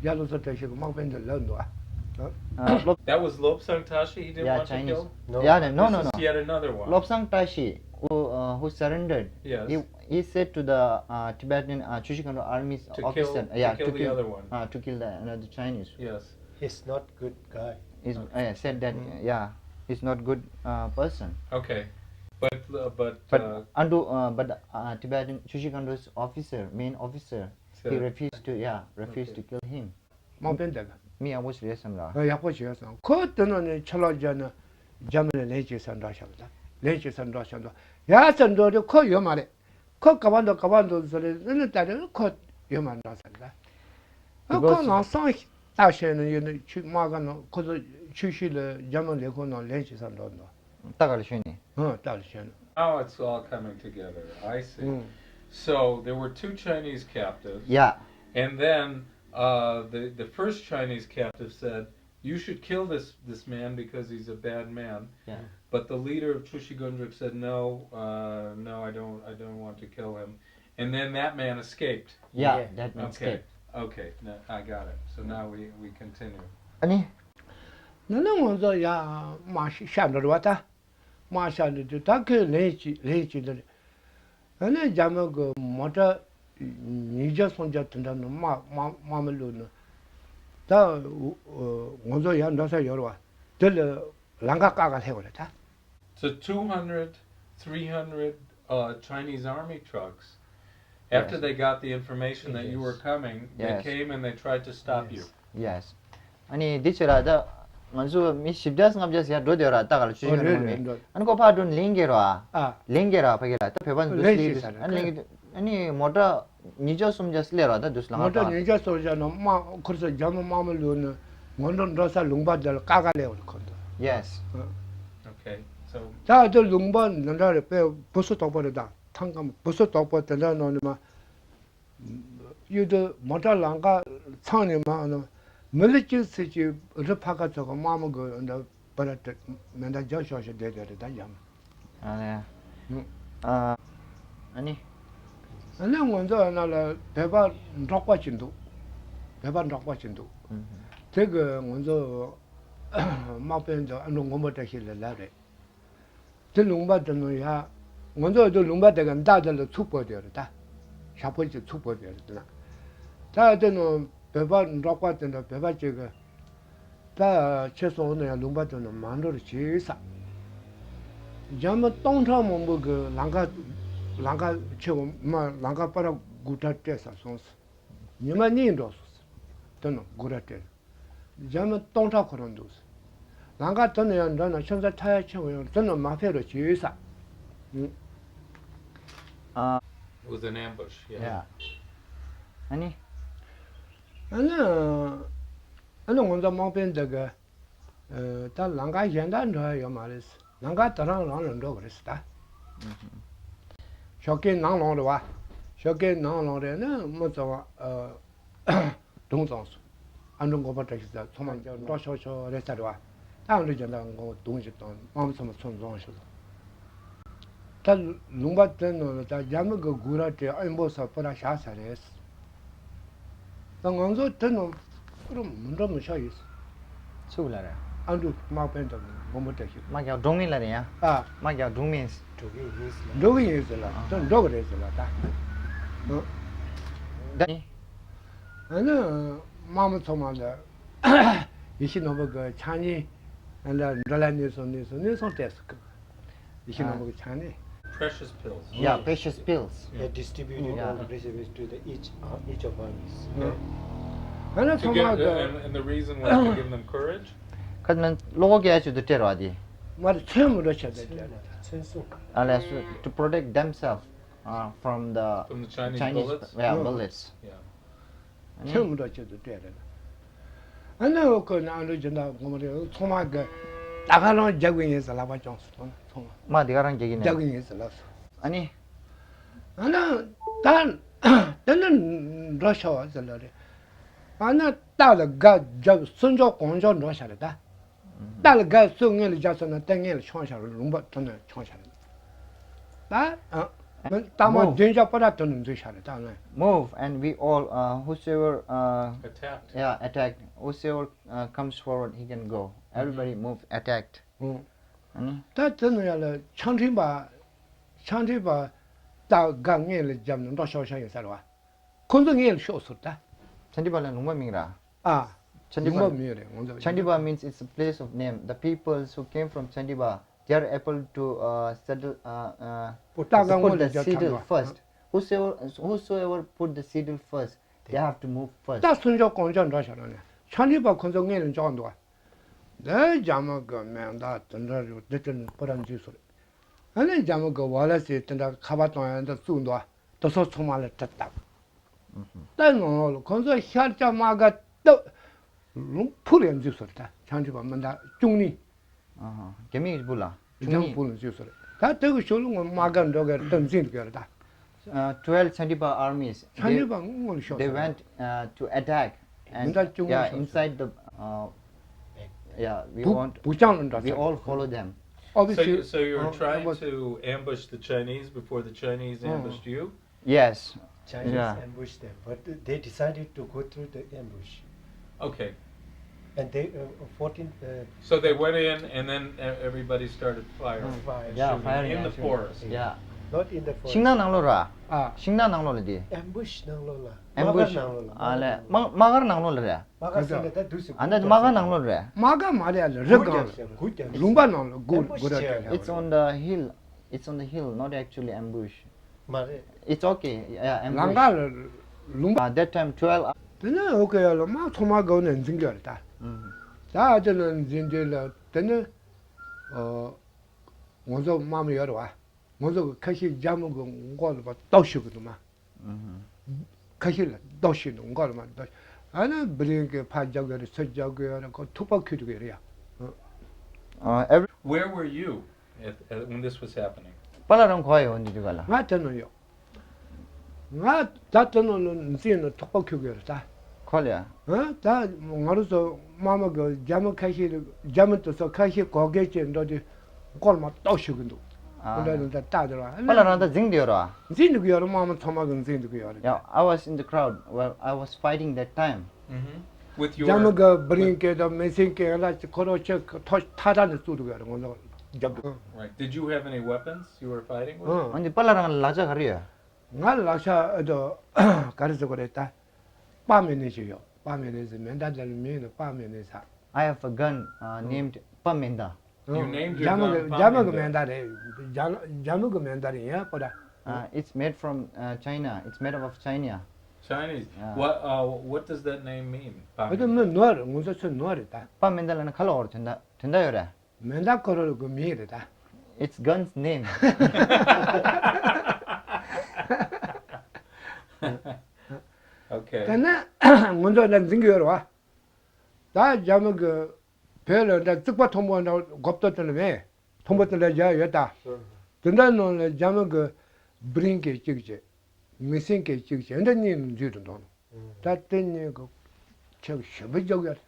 རྒྱ་བློ་བཟང་བཀྲ་ཤིས་གི་དམག་དཔོན་འདི་ལབ་འདུག་ཨ། uh, Lob- That was Lobsang Tashi he didn't yeah, want to Chinese. kill? No. Yeah, no, no, This no. Is yet another one. Lobsang Tashi, who uh, who surrendered, Yes. he he said to the uh, Tibetan uh, Chushi Khandu army To officer, kill, yeah, to kill the other one. Uh, to kill the another Chinese. Yes. He's not good guy. Is uh, said that yeah, he's not good uh, person. Okay. But uh, but, But uh, Andu, uh, but uh, Tibetan Chushi Khandu's officer, main officer, he Sir. refused to yeah, refused Okay. to kill him. དམག་དཔོན་དེ་གི། Me, I was there, Samra. ཡག་པོ་བྱས་སོང་། ཁོ་དེ་ནང་ནས་ཆུ་ལོག་རྒྱབ་ནས་རྒྱ་མི་ལ་ལན་ཅིག་ཟེར་འགྲོ་ཤག་ད། ལན་ཅིག་ཟེར་འགྲོ་ཤག་འགྲོ་ཡ་ཟེར་འགྲོ་དུས་ཁོ་ཡོད་མ་རེད། ཁོ་ག་པར་འདུག་ག་པར་འདུག་ཟེར་རེད་ཟེར་ནས་ད་རེས་ཁོ་ཡོད་མ་འགྲོ་ཟེར་ད། ཨ་ཁོ་ལམ་སང་ལྟ་བྱས་ནས་ཡོད་ནས་ཆུ་དམག་སྒར་ནང་ཁོ་ཚོ་ཆུ་ཤུལ་ལ་རྒྱ་མི་ལས་ཁུངས་ནང་ལན་ཅིག་ཟེར་འགྲོ་འདུག་ད་ག་ལ་ཤོད་ནས། ཨ་ད་ག་ལ་ཤོད་ནས། Now it's all coming together. I see. ཨུ། So there were two Chinese captives. Yeah. And then uh, the, the first Chinese captive said, "You should kill this, this man because he's a bad man." Yeah. But the leader of Chushi Gundruk said, "No, uh, no, I don't, I don't want to kill him." And then that man escaped. Yeah, Yeah. That man Okay. Escaped. Okay, no, I got it. So now we, we continue. Ani? ན་ནི་ང་ཚོ་ཡ་དམག་ཤ་འགྲོ་རེད་བ་ད། དམག་ཤ་འགྲོ་དུས་ད་ཁོས་ལན་ཅིག་ལན་ཅིག་འདི་རེད། ཨ་ནི་རྒྱ་མི་གི་མོ་ཊ་ཉིས་བརྒྱ་སུམ་བརྒྱ་དེ་འདྲ་ནི་དམག་དམག་དམག་མི་བླུགས་ནི། ད་ང་ཚོ་ཡར་འགྲོ་ས་ཡོད་རེད་བ། དེ་ལ་ལམ་ཁ་བཀག་ག་སླེབས་པ་རེད་ད། So two hundred, three hundred uh, Chinese army trucks, after Yes. they got the information that you were Yes. coming, they Yes. came and they tried to stop you. Yes. Ani, འདི་ཆེ་ར་ད་ང་ཚོ་མི་བཞི་བརྒྱ་ལྔ་བརྒྱ་ཟེར་འགྲོ་དེ་ར་ད་ག་ལ་ཆུ་ཤུལ་ནང་མི། འགྲོ། ཨ་ནི་ཁོ་ཕར་འགྲོ་ལིང་གེ་ར། ཨ། ལིང་གེ་ར་ཕ་གི་ལ་ད་བོད་པ་འདུ་ལིང་གེ་སི་ཟེར་ར། ཨ་ནི་ལིང་གེ་ཨ་ནི་མོ་ཊ་ཉིས་བརྒྱ་སུམ་བརྒྱ་སླེབས་ར་ད་འདུ་སི་ལ་ང་ང་ཚོ་ད། ཉིས་བརྒྱ་སུམ་བརྒྱ་ནང་དམག་ཁུར་ས་རྒྱ་མི་དམག་མི་བླུགས་ནི་ང་ཚོ་འགྲོ་ས་ལུང་པ་དེ་ལ་བཀག་ག་སླེབས་པ་རེད་ཁོ་ཚོ། Yes. Okay, so ད་དེ་ལུང་པ་འདི་འདྲ་རེད་པས་བུ་སུ་དོག་པོ་རེད་ད་ཐང་ཀམ་བུ་སུ་དོག་པོ་དེ་འདྲ་ནང་ནི་མ། གཡུ་དུ་མོ་ཊ་ལམ་ཁ་ཚང་ནས་མ་ཨ་ནི་མི་ལི་གཅིག་ཚེ་གཅིག་རི་ཕ་ཁ་ཚོ་གི་དམག་མི་གི་འདི་པ་ར་ཏི་མེ་མདའ་རྒྱབ་ཤོག་ཤོག་བསྡད་བསྡད་རེད་ད་ཡང་། ཨ་ལེ། ཨུ། ཨ། ཨ་ནི། ཨ་ནི་ང་ཚོ་ཨ་ན་ལ་བོད་པ་འབྲོག་པ་ཅིག་འདུག་བོད་པ་འབྲོག་པ་ཅིག་འདུག་ཨུམ། དེ་གི་ང་ཚོ་དམག་དཔོན་དུ་ཨ་འབྲུག་མགོན་པོ་བཀྲ་ཤིས་ལ་ལབ་རེད། དེ་ལུང་པ་དེ་ནང་ཡ། ང་ཚོ་དེ་ལུང་པ་དེ་ག་མདའ་དེ་ལ་ཚུགས་པོ་དེ་རེད་ད། ཞག་པོ་ཅིག་ཚུགས་པོ་དེ་རེད་དེ་ན། ད་དེ་ནང་བོད་པ་འབྲོག་པ་དེ་འདྲ་བོད་པ་ཅིག་གི། ད་ཁྱེད་ཚོ་འོ་ན་ཡང་ལུང་པ་དེ་ནང་མ་འགྲོ་རུ་བྱེད་ས། རྒྱ་མི་སྟོང་ཕྲག་མང་པོ་གི་ལམ་ཁ་ལམ་ཁ་ཆེ་བ་མ་ལམ་ཁ་པ་ར་དགུ་ཁྲ་སྤྲད་ས་སོང་ས། ཉི་མ་གཉིས་འགྲོ་སོང་ས། དེ་ནང་དགུ་ཁྲ་སྤྲད། རྒྱ་མི་སྟོང་ཕྲག་ཁོ་རང་འདུག་ཟེར། ལམ་ཁ་དེ་ནས་ཡང་འགྲོ་ན་ཁྱོད་ཚོ་ཐ་ཡ་ཆེན་པོ་ཡོང་དེ་ནས་མ་ཕེབས་རོགས་བྱེད་ས། ཨུ། ཨ། It was an ambush. Yeah. ཡ། ཨ་ནི། ཨ་ནི། ཨ་ནི་ང་ཚོ་དམག་དཔོན་འདི་ག་ད་ལམ་ཁ་གཞན་དག་འགྲོ་ཡ་ཡོད་མ་རེད། ལམ་ཁ་དེ་རང་རང་ལ་འགྲོ་གི་རེད་ཟེར་ད། ཞོགས་ཀའི་ནང་ལོང་རེད་བ། ཞོགས་ཀའི་ནང་ལོང་རེད་ན་མི་ཚོ་བ། དུང་བཙོངས་སོང་། ཨ་འབྲུག་མགོན་པོ་བཀྲ་ཤིས་ཚོ་ཚང་མ་འགྲོ་ཆོག་ཆོག་རེད་ས་རེད་བ། ད་ཨ་འབྲུག་རྒྱལ་ཟླ་མགོན་པོ་དུང་ཞིག་བཏང་དམག་མི་ཚང་མ་ཚུར་འཛོམས་ཤོག་ཟེར། ད་ལུང་པ་དེ་ནང་ལ་ད་རྒྱ་མི་གི་སྒུག་ར་སྤྲད་ཨེམ་བོ་ས་པུ་ར་བཞག་ས་རེད། ད་ང་ཚོ་དེ་ནང་ཁོ་རང་མི་འགྲོ་མི་ཆོག་ཡིན། ཚུགས་ལ་རེད། ཨ་འབྲུག་དམག་དཔོན་དང་མགོན་པོ་བཀྲ་ཤིས། དམག་རྒྱག་འགྲོ་ངེས་ལ་རེད་ཡ། ཨ། དམག་རྒྱག་འགྲོ་ངེས། འགྲོ་གི་ཡིན་ཟེར་ལ། འགྲོ་གི་ཡིན་ཟེར་ལ། ད་འགྲོ་གི་རེད་ཟེར་ལ་ད། ད་ནི། ཨ་ནི། དམག་མི་ཚང་མ་ལ། ཡིད་བཞིན་ནོར་བུ་གི་ཕྱག་བརྙན་ལ་འགྲོ་ལ་གནས་སོང་གནས་སོང་གནས་སོང་སྤྲད་སོང་གི། ཡིད་བཞིན་ནོར་བུ་གི་ཕྱག་བརྙན། Precious pills. Yeah, precious pills. They're distributing Yeah. all the reserves to the each uh, each of armies. ཨ་ནི་To ཚང་give མ་the, གི and, and the reason was to give them courage. ཁ་ནང་བློ་ཁོག་སྐྱེད་ཆེད་དུ་སྤྲད་རོགས་དེ། མ་རེད། མཚོན་མི་འགྲོ་ཆེད་དུ་སྤྲད་རེད། མཚོན་སྲུང་། ཨ་ལས་སུ། To protect themselves uh, from the From the Chinese Chinese bullets? Yeah, Mm. bullets. Yeah. མཚོན་མི་འགྲོ་ཆེད་དུ་སྤྲད་རེད། ཨ་ནི་འོ་ཁོ་ནི་ཨ་འགྲོ་སྦྱིན་བདག་མགོ་མ་རེད། ཚང་མ་གི་ད་ག་རང་རྒྱབ་གི་ཡིན་ཟེར་ལབ་པ་བྱུང་སོང་། ཚང་མ་མ་དེ་ག་རང་རྒྱག་གི་རྒྱབ་ནས་གི་ཡིན་ཟེར་ལབ་སོང་། ཨ་ནི། ཨ་ནི་ད་དེ་ནི་འགྲོ་ཤོག་ཟེར་ལབ་རེད། ཨ་ནི་རྟ་ལ་སྒ་རྒྱབ་སུ་འཇོག་གང་འཇོག་འགྲོ་ཤག་རེད་ད། རྟ་ལ་སྒ་སུ་སྔོན་ལ་རྒྱབ་སོང་ན་རྟ་སྔོན་ལ་མཆོང་ཤག་རེད། ལུང་པ་དེ་ནས་མཆོང་ཤག་རེད། ད་ཨ་མི་རྟ་མ་Move. བདུན་བརྒྱ་པོ་ར་དེ་ནས་འཛུལ་ཤག་རེད་ད་ངས། Move and we all, uh, whosoever, uh, Attacked. yeah, attack, whosoever uh, comes forward, he can go. Everybody move, attacked. ཨང་། ཨ་ནི། ད་དེ་ནས་ཡར་ལ་ཕྱག་འཕྲིན་པ། ཕྱག་འཕྲིན་པ་རྟ་སྒ་སྔོན་ལ་རྒྱབ་ནས་འགྲོ་ཤོག་ཤོག་ཡིན་ཟེར་བ། ཁོ་ཚོ་སྔོན་ལ་ཤོག་ཟེར་ད། ཆན་ཏི་བ་ལ་ལུང་པ་མིང་ར། ཨ། ཆན་ཏི་ལུང་པ་པ་མིང་རེད་ང་ཚོ། Chandiba means it's a place of name. The peoples who came from Chandiba, they are able to uh, settle, uh, uh, པོ་རྟ་སྒ་སྔོན support ལ་the རྒྱབ་cedar ཐང་། first. Whosoever, whosoever put the cedar first, they have to move first. རྟ་སུ་འཇོག་གང་འཇོག་འགྲོ་ཤག་རང་ནས་ཕྱག་འཕྲིན་པ་ཁོ་ཚོ་སྔོན་ལ་འཇོག་འདུག་བ། འདི་རྒྱ་མི་གི་མེ་མདའ་དེ་འདྲ་རེད། འདི་དེ་པོ་ར་འཛུལ་སོང་རེད། ཨ་ནི་རྒྱ་མི་གི་ཝ་ལ་སི་དེ་འདྲ་ཁ་པར་གཏོང་ཡ་འདི་བཙུགས་འདུག་བ། དེ་ཚོ་ཚང་མ་ལ་དྲིལ་བཏབ། ད་ནང་ལོགས་ལ་ཁོང་ཚོ་ཤར་རྒྱག་དམག་སྒར་སྟབས། ལུང་ཕུ་ལ་འཛུལ་སོང་རེད། ད་ཕྱག་འཕྲིན་པ་མི་འདྲ་བཅུ་གཉིས། ཨ་ཧ། རྒྱ་མི་ཡི་བུ་ལ། བཅུ་གཉིས། རྒྱ་མི་བུ་ལ་འཛུལ་སོང་རེད། ད་དེ་གི་ཤུལ་ལ་ངོ་དམག་སྒར་འགྲོ་གི་རེད། དེ་འཛིན་འདུག་གི་རེད་ད། Uh, twelve Chandiba armies, ཕྱག་འཕྲིན་པ་དངོས་ལ་ཤོག་they ཟེར། went uh, to attack མི་and འདྲ་བཅུ་གཉིས་yeah, ཤོག་ཟེར། Inside the uh, yeah, we བུ་want བུ་རྐྱང་ལ་འདྲ་we ཟེར། All follow them. So you, Obviously, so you were uh, trying ambush. To ambush the Chinese before the Chinese uh. Ambushed you? Yes. Chinese yeah. Ambushed them, but they decided to go through the ambush. Okay. And they, uh, fourteen, uh, So they went in and then e- everybody started firing. Fire. Yeah, shooting firing in the and shooting. Forest. Yeah. Not in the forest. ཤིང་ནགས་ནང་ལོགས་ར། ཨ། ཤིང་ནགས་ནང་ལོགས་ལ་དེ། Ambush ནང་ལོགས་ལ། Ambush. དམག་སྒར་ནང་ལོགས་ལ། ཨ་ལས། དམག་དམག་སྒར་ནང་ལོགས་ལ་རེད། དམག་སྒར་ཟེར་ན་ད་དུས་སུ་ཨ་ནི་དམག་སྒར་ནང་ལོགས་རེད། དམག་སྒར་མ་རེད། ཨ་ལས་རི་སྒང་ལ། གུར་རྒྱབ། ལུང་པ་ནང་ལ་གུར། Ambush གུར་ར་བྱས། It's on the hill. It's on the hill, not actually ambush. མ་རེད། It's okay. Yeah, ལམ་ambush. སྒང་ལ་ལུང་པ། Uh, that time twelve. དེ་ནས་འོ་ཀེ་ཡ་ལ་དམག་ཚང་མ་སྒོ་ནས་འཛིང་གི་ཡོད་རེད་ད། ཨུམ། ད་དེ་ནས་འཛིང་དུས་ལ་དེ་ནས་ཨོ། ང་ཚོ་དམག་མི་ཡོད་རེད་བ། ང་ཚོ་གི་ཁ་ཤས་རྒྱ་མི་གི་མགོ་ལ་བ་ལྡོག་ཤོར་གི་འདུག་མ། ཨུམ། ཁ་ཤས་ལ་ལྡོག་ཤོར་འདུག་མགོ་ལ་མ་ལྡོག་ཨ་ནི་བི་རིང་གི་ཕར་རྒྱབ་གི་ཡོད་རེད། ཚུར་རྒྱབ་གི་ཡོད་རེད། ཁོ་ཐུག་པ་ཁུར་གི་ཡོད་རེད་ཡ། Uh, every- Where were you at, at, when this was happening? པ་ལ་རང་གོ་ཡོད་འདི་དུས་ག་ལ། ང་དེ་ནང་ཡོད། ང་ད་དེ་ནང་ལ་འཛིན་ནས་ཐུག་པ་ཁུར་གི་ཡོད་རེད་ད། ཁོ་ལ་ཡ། ཨ་ད་ང་རང་ཚོ་དམག་མི་གི་རྒྱ་མི་ཁ་ཤས་རྒྱ་མི་དེ་ཚོ་ཁ་ཤས་གོ་སྐད་ཅིག་འགྲོ་དུས་མགོ་ལ་མ་ལྡོག་ཤོར་གི་འདུག་ཨ། འདི་འདྲ་འདི་འདྲ་ལྟ་དེ་ར། པ་ལ་རང་ད་འཛིང་དུ་ཡོད་ར། འཛིང་འདུག་གི་ཡོད་ར། དམག་མི་ཚང་མ་གི་འཛིང་འདུག་གི་ཡོད་ར། Yeah, I was in the crowd while I was fighting that time. Mm-hmm. With རྒྱ་མི་གི་བི་རིང་སྐད་དང་མེ་སྲེག་སྐད་ལ་ཁོ་རང་ཆེ་ཐོ་ཐ་ཐ་ནས་བཙུགས་འདུག་གི་ཡོད་ར། ང་ཚོ་རྒྱབ་འདུག Right. Did you have any weapons you were fighting with? ཨ་ནི་པ་ལ་རང་ལ་ལག་ཆ་ག་རེ་ཡོད། ང་ལག་ཆ་ཨ་དོ་ག་རེ་ཟེར་དགོས་རེད་ད། པ་མེ་ནེ་ཞིག་ཡོད། པ་མེ་ནེ་ཟེར། མེ་མདའ་དེ་ལ་མིང་ནི་པ་མེ་ནེ་ཟེར། I have a gun uh, named པ་མེ་མདའ། You named your རྒྱ་མི་གི་gun རྒྱ་མི་གི་པ་མེ་མདའ་རེད། རྒྱ་རྒྱ་མི་གི་མེ་མདའ་རེད། ཡིན་པ་ད། Uh, it's made from uh, China. It's made up of China. Chinese. Yeah. What, uh, what does that name mean? པ་ཨ་དོ་མེ་མདའ། མི་ནོར་རེད། ང་ཚོ་ཚོ་ནོར་རེད་ད། པ་མེ་མདའ་ལ་ན་ཁ་ལོ་བོར་དོན་དག་དོན་དག་ཡོད་རེད། མེ་མདའ་ཁོ་རང་གི་མིང་རེད་ད། It's gun's name. Okay. དེ་ནས་ང་ཚོ་འདྲ་འཛིང་གི་ཡོད་རེད་བ། ད་རྒྱ་མི་གི་བོད་ལ་འདྲ་རྩིག་པ་མཐོན་པོ་འདྲ་མགོ་བཏོད་དེ་ལ་མེད། མཐོན་པོ་དེ་འདྲ་རྒྱག་ཡོད་ད། དེ་འདྲ་ནང་ལ་རྒྱ་མི་གི་བི་རིང་སྐད་གཅིག་བྱས། མེ་སྲེག་སྐད་གཅིག་བྱས། འདྲ་གཉིས་ལ་འཛུལ་དུ་འདུག་ད་དེ་གཉིས་ཀྱི་ཆེ་ཞེ་པོ་རྒྱག་ཡོད་རེད།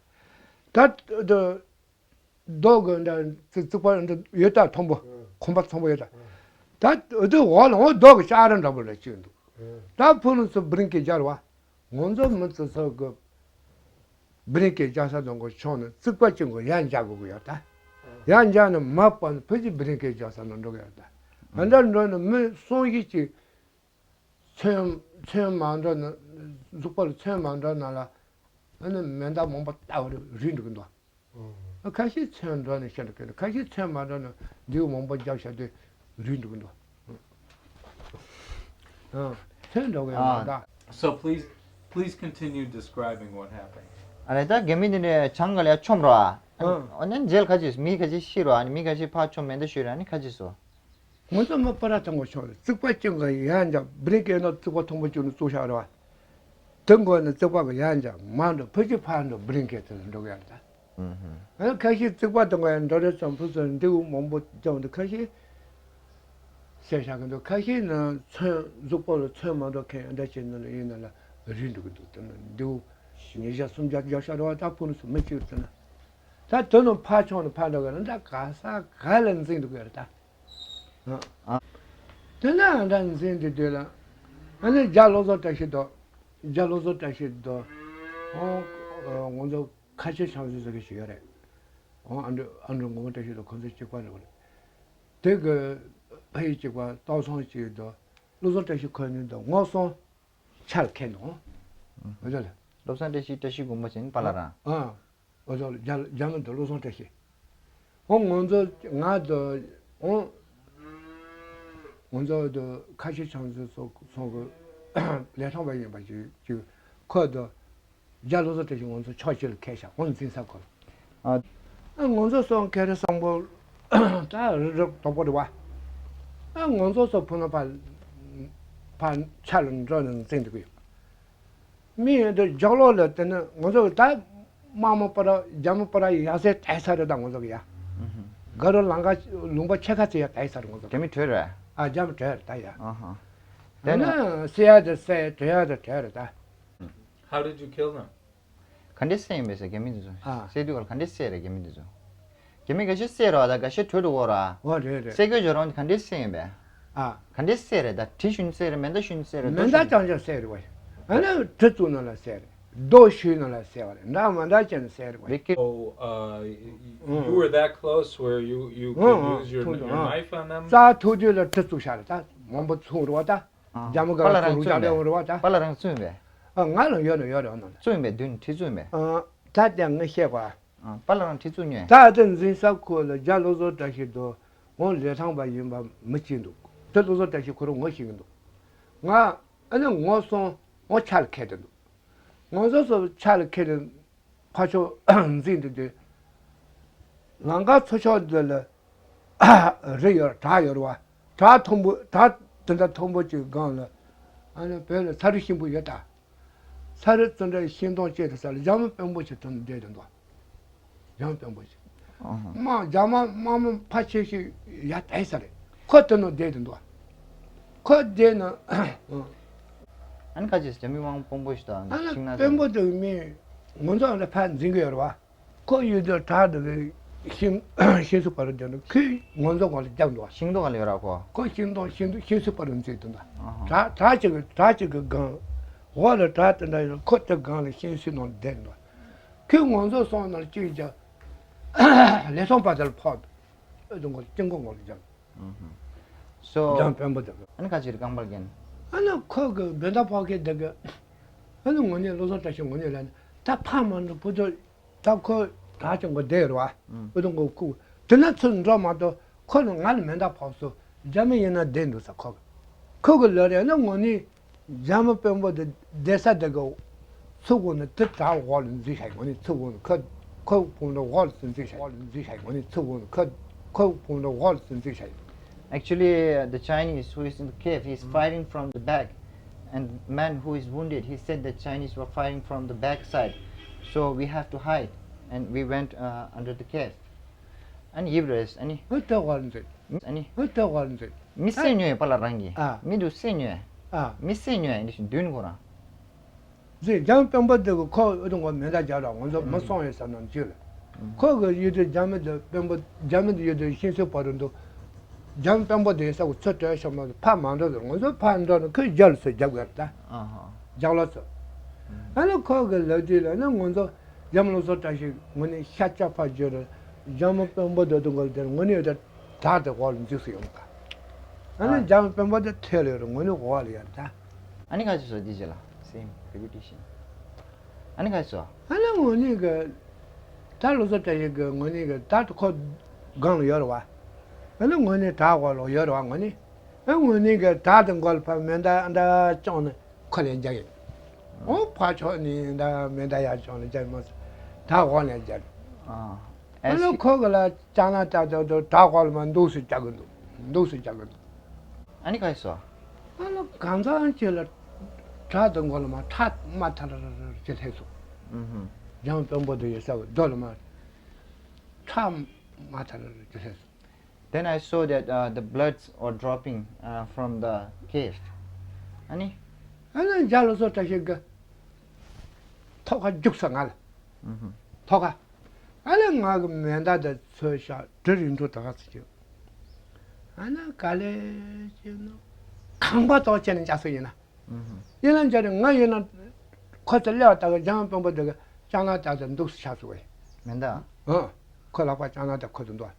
ད་དེ། རྡོ་གི་འདྲ་རྩིག་རྩིག་པ་འདྲ་ཡོད་ད། མཐོན་པོ། ཨང་། གོམ་པ་མཐོན་པོ་ཡོད་ད། ཨང་། ད་འོ་དེ་འོག་ལ་འོ་རྡོ་གི་ཤ་ར་འདྲ་པོ་ལ་གཅིག་འདུག་ཨང་། ད་ཕུ་ནུ་ཚོ་བི་རིང་སྐད་རྒྱག་རེད་བ། ང་ཚོ་མི་ཚོ་ཚོ་གི་བི་རིང་ཀའི་རྒྱལ་ས་དང་གི་ཕྱོགས་ནས་རྩིག་པ་གཅིག་གི་ཡར་འཇག་དགོས་ཀྱི་ཡོད་ད། ཡར་འཇག་ནས་མར་བབས་ནས་ཕལ་ཆེར་བི་རིང་ཀའི་རྒྱལ་ས་ནང་འགྲོ་གི་ཡོད་ད། ཨ་འདྲ་འགྲོ་ནས་མི་གསུམ་བཞི་ཅིག་ཚོན་ཚོན་མ་འདྲ་ནས་གཟུགས་པོ་ལ་ཚོན་མ་འདྲ་ན་ལ་ཨ་ནི་མེ་མདའ་མང་པོ་བཏགས་པ་རེད་རིལ་འགྲོ་གི་འདུག་ཨ། ཁ་ཤས་ཚོན་འདྲ་ནས་ཤི་འགྲོ་གི་འདུག་ཁ་ཤས་ཚོན་མ་འདྲ་ནས་མདེའུ་མང་པོ་རྒྱབ་བཞག་དུས་རིལ་འགྲོ་གི་འདུག་ཨ། ཚོན་འདྲ་བའི་མ་འདྲ། So please, please continue describing what happened. ཨ་རེ་ད་རྒན་མི་འདི་ནས་ཆང་ག་ལ་ཡ་ཆོམ་རོ་ཨ། ཨ་ནི་རྗེས་ལ་ཁ་ཅིག་མི་ཁ་ཅིག་ཤི་རོ་ཨ་ནི་མི་ཁ་ཅིག་ཕར་ཆོམ་མེ་མདའ་གཞུས་རོ་ཨ་ནི་ཁ་ཅིག་སོ། ང་ཚོ་མི་སྤུ་ར་ཐང་གོ་ཆོག་རེད། རྩིག་པ་གཅིག་གི་ཡར་འཇག་བི་རིང་ཀའི་ནང་རྩིག་པ་མཐོན་པོ་གཅིག་ནས་བཙུགས་བཞག་རེད་བ། དེ་འགོ་ནས་རྩིག་པ་གི་ཡར་འཇག་མར་འགྲོ་ཕལ་ཆེར་ཕར་འགྲོ་བི་རིང་ཀའི་དེ་ལ་འགྲོ་གི་ཡ་རེད་ད། ཨ་ཁ་ཤས་རྩིག་པ་དེ་འགོ་ཡར་འགྲོ་རེད་ཙམ་ཕུ་ཚོ་མདེའུ་མང་པོ་རྒྱབ་འདུག་ཁ་ཤས་བསད་བཞག་གི་འདུག་ཁ་ཤས་ནི་ཚོན་གཟུགས་པོ་ལ་ཚོན་མ་འགྲོ་མཁན་འདྲ་བྱས་ནི་ལ་ཡིན་ན་ལ་རིལ་འགྲོ་གི་འདུག་དེ་ནི་མདེའུ་ཉིས་བརྒྱ་སུམ་བརྒྱ་རྒྱབ་བཞག་རེད་བ། ད་ཕུ་ནུ་སུ་མི་གཅིག་དེ་ནི་ད་དེ་ནི་ཕར་ཕྱོགས་ནས་ཕར་འགྲོ་གི་རེད། ད་ག་ས་ག་ལ་འཛིང་འདུག་གི་རེད་ད། ཨ། དེ་ན་ཨ་འདྲ་འཛིན་དེ་དུས་ལ། ཨ་ནི་རྒྱ་བློ་བཟང་བཀྲ་ཤིས་དང་། རྒྱ་བློ་བཟང་བཀྲ་ཤིས་དང་། ཨོ། ང་ཚོ་ཁ་ཆེ་ཆང་བཟོས་ཟེར་གི་ཞིག་ཡོད་རེད། ཨོ་ཨ་འདྲ་ཨ་འདྲ་ངོ་བོ་བཀྲ་ཤིས་དང་ཁོ་ཚོ་གཅིག་པ་རེད་བ་རེད། དེ་གི་ཕ་ཡུལ་གཅིག་པ་སྟག་ཚང་གཅིག་དང་། བློ་བཟང་བཀྲ་ཤིས་ཁོ་གཉིས་དང་ངོ་སོང་ཆ་ལ་ཁེལ་འདུག་ཨོ་ཟེར་ལ། བློ་བཟང་བཀྲ་ཤིས་བཀྲ་ཤིས་དགོན་པ་ཆེན་པ་ལ་ར། ཨ། ཨོ་ཟེར་ལ་རྒྱ་རྒྱ་མི་དང་བློ་བཟང་བཀྲ་ཤིས། ཨོ་ང་ཚོ་ང་ཚོ་ཨོ་ང་ཚོ་དུ་ཁ་ཤས་ཆང་ཚོ་སོགས་སོགས་ཀྱི་ལས་ཐོག་པ་ཡིན་པ་ཅིག་ཅིག་ཁོ་དུ་རྒྱ་བློ་བཟང་བཀྲ་ཤིས་ང་ཚོ་ཕྱོགས་གཅིག་ལ་ཁེལ་ཤག་ཨོ་འཛིན་ས་ཁོ་ལ། ཨ་ང་ཚོ་སོང་ཁེ་རེ་སང་པོ་ད་རི་རི་དོག་པོ་རེད་བ། ཨ་ང་ཚོ་སོ་ཕུ་ན་ཕ་ཕ་ཆ་ལ་འགྲོ་ནས་འཛིན་འདུག་ཡོད། མི་ཡོད་དུ་ཇག་ལོག་ལ་དེ་ནི་ང་ཚོ་གི་ད་དམག་མི་པ་ར་རྒྱ་མི་པ་ར་ཡ་སེ་དྲས་ས་རེད། ད་ང་ཚོ་གི་ཡ་ག་རུ་ལང་ཀ་ལུང་པ་ཆེ་ཁ་ཚེ་ཡ་དྲས་ས་རེད། ང་ཚོ་རྒྱ་མི་བྲོས་རེད། ཨ་རྒྱ་མི་བྲོས་རེད་ད་ཡ། ཨ་ཧ། དེ་དེ་ན་ན་སེ་ཡ་དེ་སེ་བྲོས་ཡ་དེ་བྲོས་རེད་ད། How did you kill them? ག་འདྲས་བསད་ཡིན་པས་ཟེར་རྒྱ་མི་འདི་ཚོ། ཨ། བསད་དུས་ག་ལ་ག་འདྲས་བསད་རེད་རྒྱ་མི་འདི་ཚོ། རྒྱ་མི་འགའ་ཤས་བསད་རོགས་ད་འགའ་ཤས་བྲོས་འགྲོ་གོ་ར། འོ་རེད་རེད། བསད་དགོས་བྱོས་རོགས་ག་འདྲས་བསད་ཡིན་པས། ཨ། ག་འདྲས་བསད་རེད་ད་གྲི་ཞུན་བསད་རེད་མེ་མདའ་ཞུན་བསད་རེད་མེ་མདའ་རྡོ་ཞུན། རྐྱང་རྐྱང་བསད་རེད་བ། ཨ་ནི་གྲི་བཙུགས་ནང་ལ་བསད་རེད། རྡོ་ཞུན་ནང་ལ་བསད་པ་རེད། འདྲ་མ་འདྲ་བྱས་ནས་བསད་རེད་བ། They kill- Oh, uh, y- y- you were that close where you, you could use your, ཐུག་your ཨང་knife on them? རྩ་ཐུག་དུས་ལ་གྲི་བཙུགས་ཤག་རེད་ད་མང་པོ་ཚུགས་རེད་བ་ད། རྒྱ་མི་ག་ལ་ཚུགས་རུ་རྒྱ་ལ་ཡོང་རེད་བ་ད། པ་ལ་རང་བཙུན་པས། ཨ་ང་ལ་ཡོད་ནོ་ཡོད་རེད་ཨ་ནོ། བཙུན་པས་མདུན་གྲི་བཙུན་པས། ཨ་ད་དེ་ངས་བཤད་པ། ཨ་པ་ལ་རང་གྲི་བཙུན་ཉོས། ད་དེ་འཛིན་ས་ཁོ་ལ་རྒྱ་བློ་བཟང་བཀྲ་ཤིས་དང་ངོ་ལས་ཐང་པ་ཡིན་པ་མི་གཅིག་འདུག་དེ་བློ་བཟང་བཀྲ་ཤིས་ཁོ་རང་ངོ་ཤེས་ཀྱི་འདུག་ང་ཨ་ནི་ངོ་སོང་ངོ་ཆ་ལ་ཁེལ་ཏེ་འདུག་ངོ་སོང་སོ་ཆ་ལ་ཁེལ་ཏེ་ཕ་ཕྱོགས་འཛིན་དུ་དུས། ལང་ཀ་ཚོ་ཕྱོགས་འདི་ལ་རི་ཡོད་བྲག་ཡོད་རེད་བ། བྲག་མཐོན་པོ་བྲག་དེ་འདྲ་མཐོན་པོ་ཅིག་སྒང་ལ་ཨ་ནི་བོད་ལ་ཚ་རུ་ཤིང་བུ་ཡོད་ད། ཚ་རུ་བཙོན་གྲས་ཤིང་སྡོང་བཅད་དེ་ས་ལ་རྒྱ་མི་དཔོན་པོ་ཞིག་དོན་བསྡད་དེ་འདུག་རྒྱ་མི་དཔོན་པོ་ཞིག་ཨ་ཧ། དམག་རྒྱ་དམག་དམག་མི་ཕལ་ཆེ་ཤོས་ཡར་བསྡད་ས་རེད། ཁོ་དོན་བསྡད་དེ་འདུག་ཁོ་བསྡད་ན། ཨ་ནི་ཁ་ཅིག་རྒྱ་མི་དམག་དཔོན་པོ་ཞིག་དང་ཨ་ནི་ཤིང་ནགས་དཔོན་པོ་དེ་མི་ང་ཚོ་ཨ་ནི་ཕར་འཛིན་གི་ཡོད་རེད་བ། ཁོ་ཡོད་དུས་བྲག་དེ་གི་ཤིང་ཤིང་སུ་བར་དུ་བསྡད་འདུག་ཁོས་ང་ཚོ་སྒང་ལ་བརྒྱབ་འདུག་ཤིང་སྡོང་སྒང་ལ་ཡོད་ར་ཁོ། ཁོ་ཤིང་སྡོང་ཤིང་སྡོང་ཤིང་སུ་བར་དུ་འཛིན་འདུག་ད། ཨ་ཧ། བྲག་བྲག་ཅིག་གི་བྲག་ཅིག་གི་སྒང་། འོག་ལ་བྲག་དེ་འདྲ་ཡོད་ཁོ་དེ་སྒང་ལ་ཤིང་སུ་ནང་བསྡད་འདུག་ཁོས་ང་ཚོ་སོང་ནང་གཅིག་རྒྱབ། ལས་སོང་པ་དེ་ལ་ཕོག་འདུག་ཨེ་དུ་ངོ་སྐྱིན་གོ་ངོ་ལ་བརྒྱབ། སོ། འཇམ་དཔོན་པོ་དེ་གི། ཨ་ནི་ཁ་ཅིག་རྐང་པར་བརྒྱན། ཨ་ནི་ཁོ་གི་བེ་ད་ཕོག་གི་དེ་གི། ཨ་ནི་ངོ་ནས་བློ་བཟང་བཀྲ་ཤིས་ངོ་ནས་ལ་ནི་ད་ཕ་མ་འགྲོ་བུ་ཚོ། ད་ཁོ་ད་ཅུང་གོ་བསྡད་རེད་བ། ཨུ་དུ་ངོ་ཁུ། དེ་ན་ཚུར་འགྲོ་མ་གཏོགས་ཁོ་ནི་ང་ལ་མེ་མདའ་ཕོག་སོ། རྒྱ་མི་ཡིན་ན་བསྡད་འདུག་ས་ཁོ་གི། ཁོ་གི་ལོ་རེ་ནི་ངོ་ནི། རྒྱ་མི་དཔོན་པོ་དེ་བསྡད་ས་དེ་གི། ཚུར་འོང་ནས་དེ་བྲག་འོག་ལ་འཛུལ་ཤག་ངོ་ནི་ཚུར་འོང་ནས་ཁོ་ཁོ་དཔོན་པོ་འོག་ལ་འཛུལ་ཤག་འོག་ལ་འཛུལ་ཤག་ངོ་ནི་ཚུར་འོང་ནས་ཁོ་ཁོ་དཔོན་པོ་འོག་ལ་འཛུལ་ཤག Actually, uh, the Chinese who is in the cave, he's fighting from the back, and the man who is wounded, he said the Chinese were fighting from the back side, so we have to hide, and we went uh, under the cave. ཨ་ནི་ཡིབ་རེས་ཨ་ནི། ཨ་ད་བར་འཛིན། ཨ་ནི། ཨ་ད་བར་འཛིན། མི་བསད་ཉོས་པ་ལ་རང་གི་ཨ། མི་འདུག་བསད་ཉོས། ཨ། མི་བསད་ཉོས་འདི་ཞིག་མདུན་ཁོ་རང་། ཟེར་རྒྱ་དཔོན་པོ་དེ་གི་ཁོ་ཨུ་དུ་ངོ་མེ་མདའ་རྒྱབ་ར་ང་ཚོ་མི་སོང་ཡོད་ས་ནང་བཅུག་ལ། ཁོ་གི་ཡུལ་དུ་རྒྱ་མི་དེ་དཔོན་པོ་རྒྱ་མི་དེ་ཡུལ་དུ་ཤིང་སོ་བར་དུ་འདུག་རྒྱ་དཔོན་པོ་དེ་ས་གི་ཚུར་བྲོས་ཤོག་མ་ཕར་མ་འགྲོ་ཟེར་ང་ཚོ་ཕར་འགྲོ་ནས་ཁོས་རྒྱབ་ལ་ཚུར་རྒྱབ་གི་རེད་ད། ཨ་ཧ། རྒྱབ་ལ་ཚུར། ཨ་ནི་ཁོ་གི་ལབ་དུས་ལ་ནི་ང་ཚོ་འཇམ་བློ་བཟོ་བཀྲ་ཤིས་ངོ་ནས་ཤ་ཆ་ཕ་བརྗོད་རེད། འཇམ་དཔོན་པོ་དོ་དུང་གོ་དེར་ངོ་ནས་ཡོད་དེ་བྲག་དེ་འོག་ལ་འཛུལ་སུ་ཡོང་ག་ཨ་ནི་འཇམ་དཔོན་པོ་དེ་ཐོལ་ཡོད་རེད། ངོ་ནས་འོག་ལ་ཡོད་ད། ཨ་ནི་ཁ་ཅིག་སོ་དེ་རྗེས་ལ་same repetition. ཨ་ནི་ཁ་ཅིག་སོ། ཨ་ནི་ངོ་ནས་གི་ད་བློ་བཟོ་བཀྲ་ཤིས་གི་ངོ་ནས་གི་ད་ཁོ་སྒང་ལ་ཡོད་རེད་བ། ཨ་ནི་ངོ་ནས་བྲག་འོག་ལ་ཡོད་རེད་བ་ངོ་ནས། ཨ་ངོས་ནས་གི་བྲག་དེ་མགོ་ལ་ཕར་མེ་མདའ་འདྲ་བཅངས་ནས་ཁོ་ལ་རྒྱག་གི་འོ་ཕར་ཕྱོགས་ནས་འདྲ་མེ་མདའ་ཡར་བཅངས་ནས་རྒྱག་མ་སོང་། བྲག་འོག་ནས་རྒྱག་ཨ་ཨ་ནི་ཁོ་གི་ལ་ལྕགས་ནག་བཏགས་བཏགས་བཏགས་བྲག་འོག་ལ་མར་འདུག་སེ་རྒྱག་གི་འདུག་འདུག་སེ་རྒྱག་གི་འདུག་ཨ་ནི་ག་རེ་སོང་། ཨ་ལ་གང་ཟག་ཅིག་ལ་བྲག་དེ་མགོ་ལ་མར་ཁྲག་དམར་ཐལ་ཐལ་ཅིག་ལྷུང་སོང་། ཨུ་ཧུ། འཇམ་དཔོན་པོ་དེ་ཡོད་ས་གི་རྡོ་ལ་མར་ཁྲག་དམར་ཐལ་ཐལ་ཅིག་ལྷུང་སོང་། Then I saw that uh, the bloods were dropping uh, from the cave. ཨ་ནི། ཨ་ནི་འཇམ་བློ་བཟོ་བཀྲ་ཤིས་གི་ཐོག་ཁ་རྒྱུགས་སོང་ང་ལ། ཐོག་ཁ། ཨ་ནི་ང་གི་མེ་མདའ་དེ་འཚོལ་བཞག་གྲི་རིང་འཕྲོ་དེ་ག་ཚོད་ཅིག་ཨ་ནི་ག་ལེ་ཅིག་ནོ། ཁང་པ་ཐོག་བཅད་ནས་འཇགས་སོང་ཡིན་ན། ཡིན་ན་འཇགས་ནས་ང་ཡིན་ན་ཁོ་ཚོ་སླེབས་པ་ད་གི་འཇམ་དཔོན་པོ་དེ་གི་ལྕགས་ནག་བཏགས་ཏེ་འདུག་སེ་ཆགས་སོང་བས། མེ་མདའ། ཨང་། ཁོ་ལག་པ་ལྕགས་ནག་དེ་ཁོ་ཚོ་འདུག་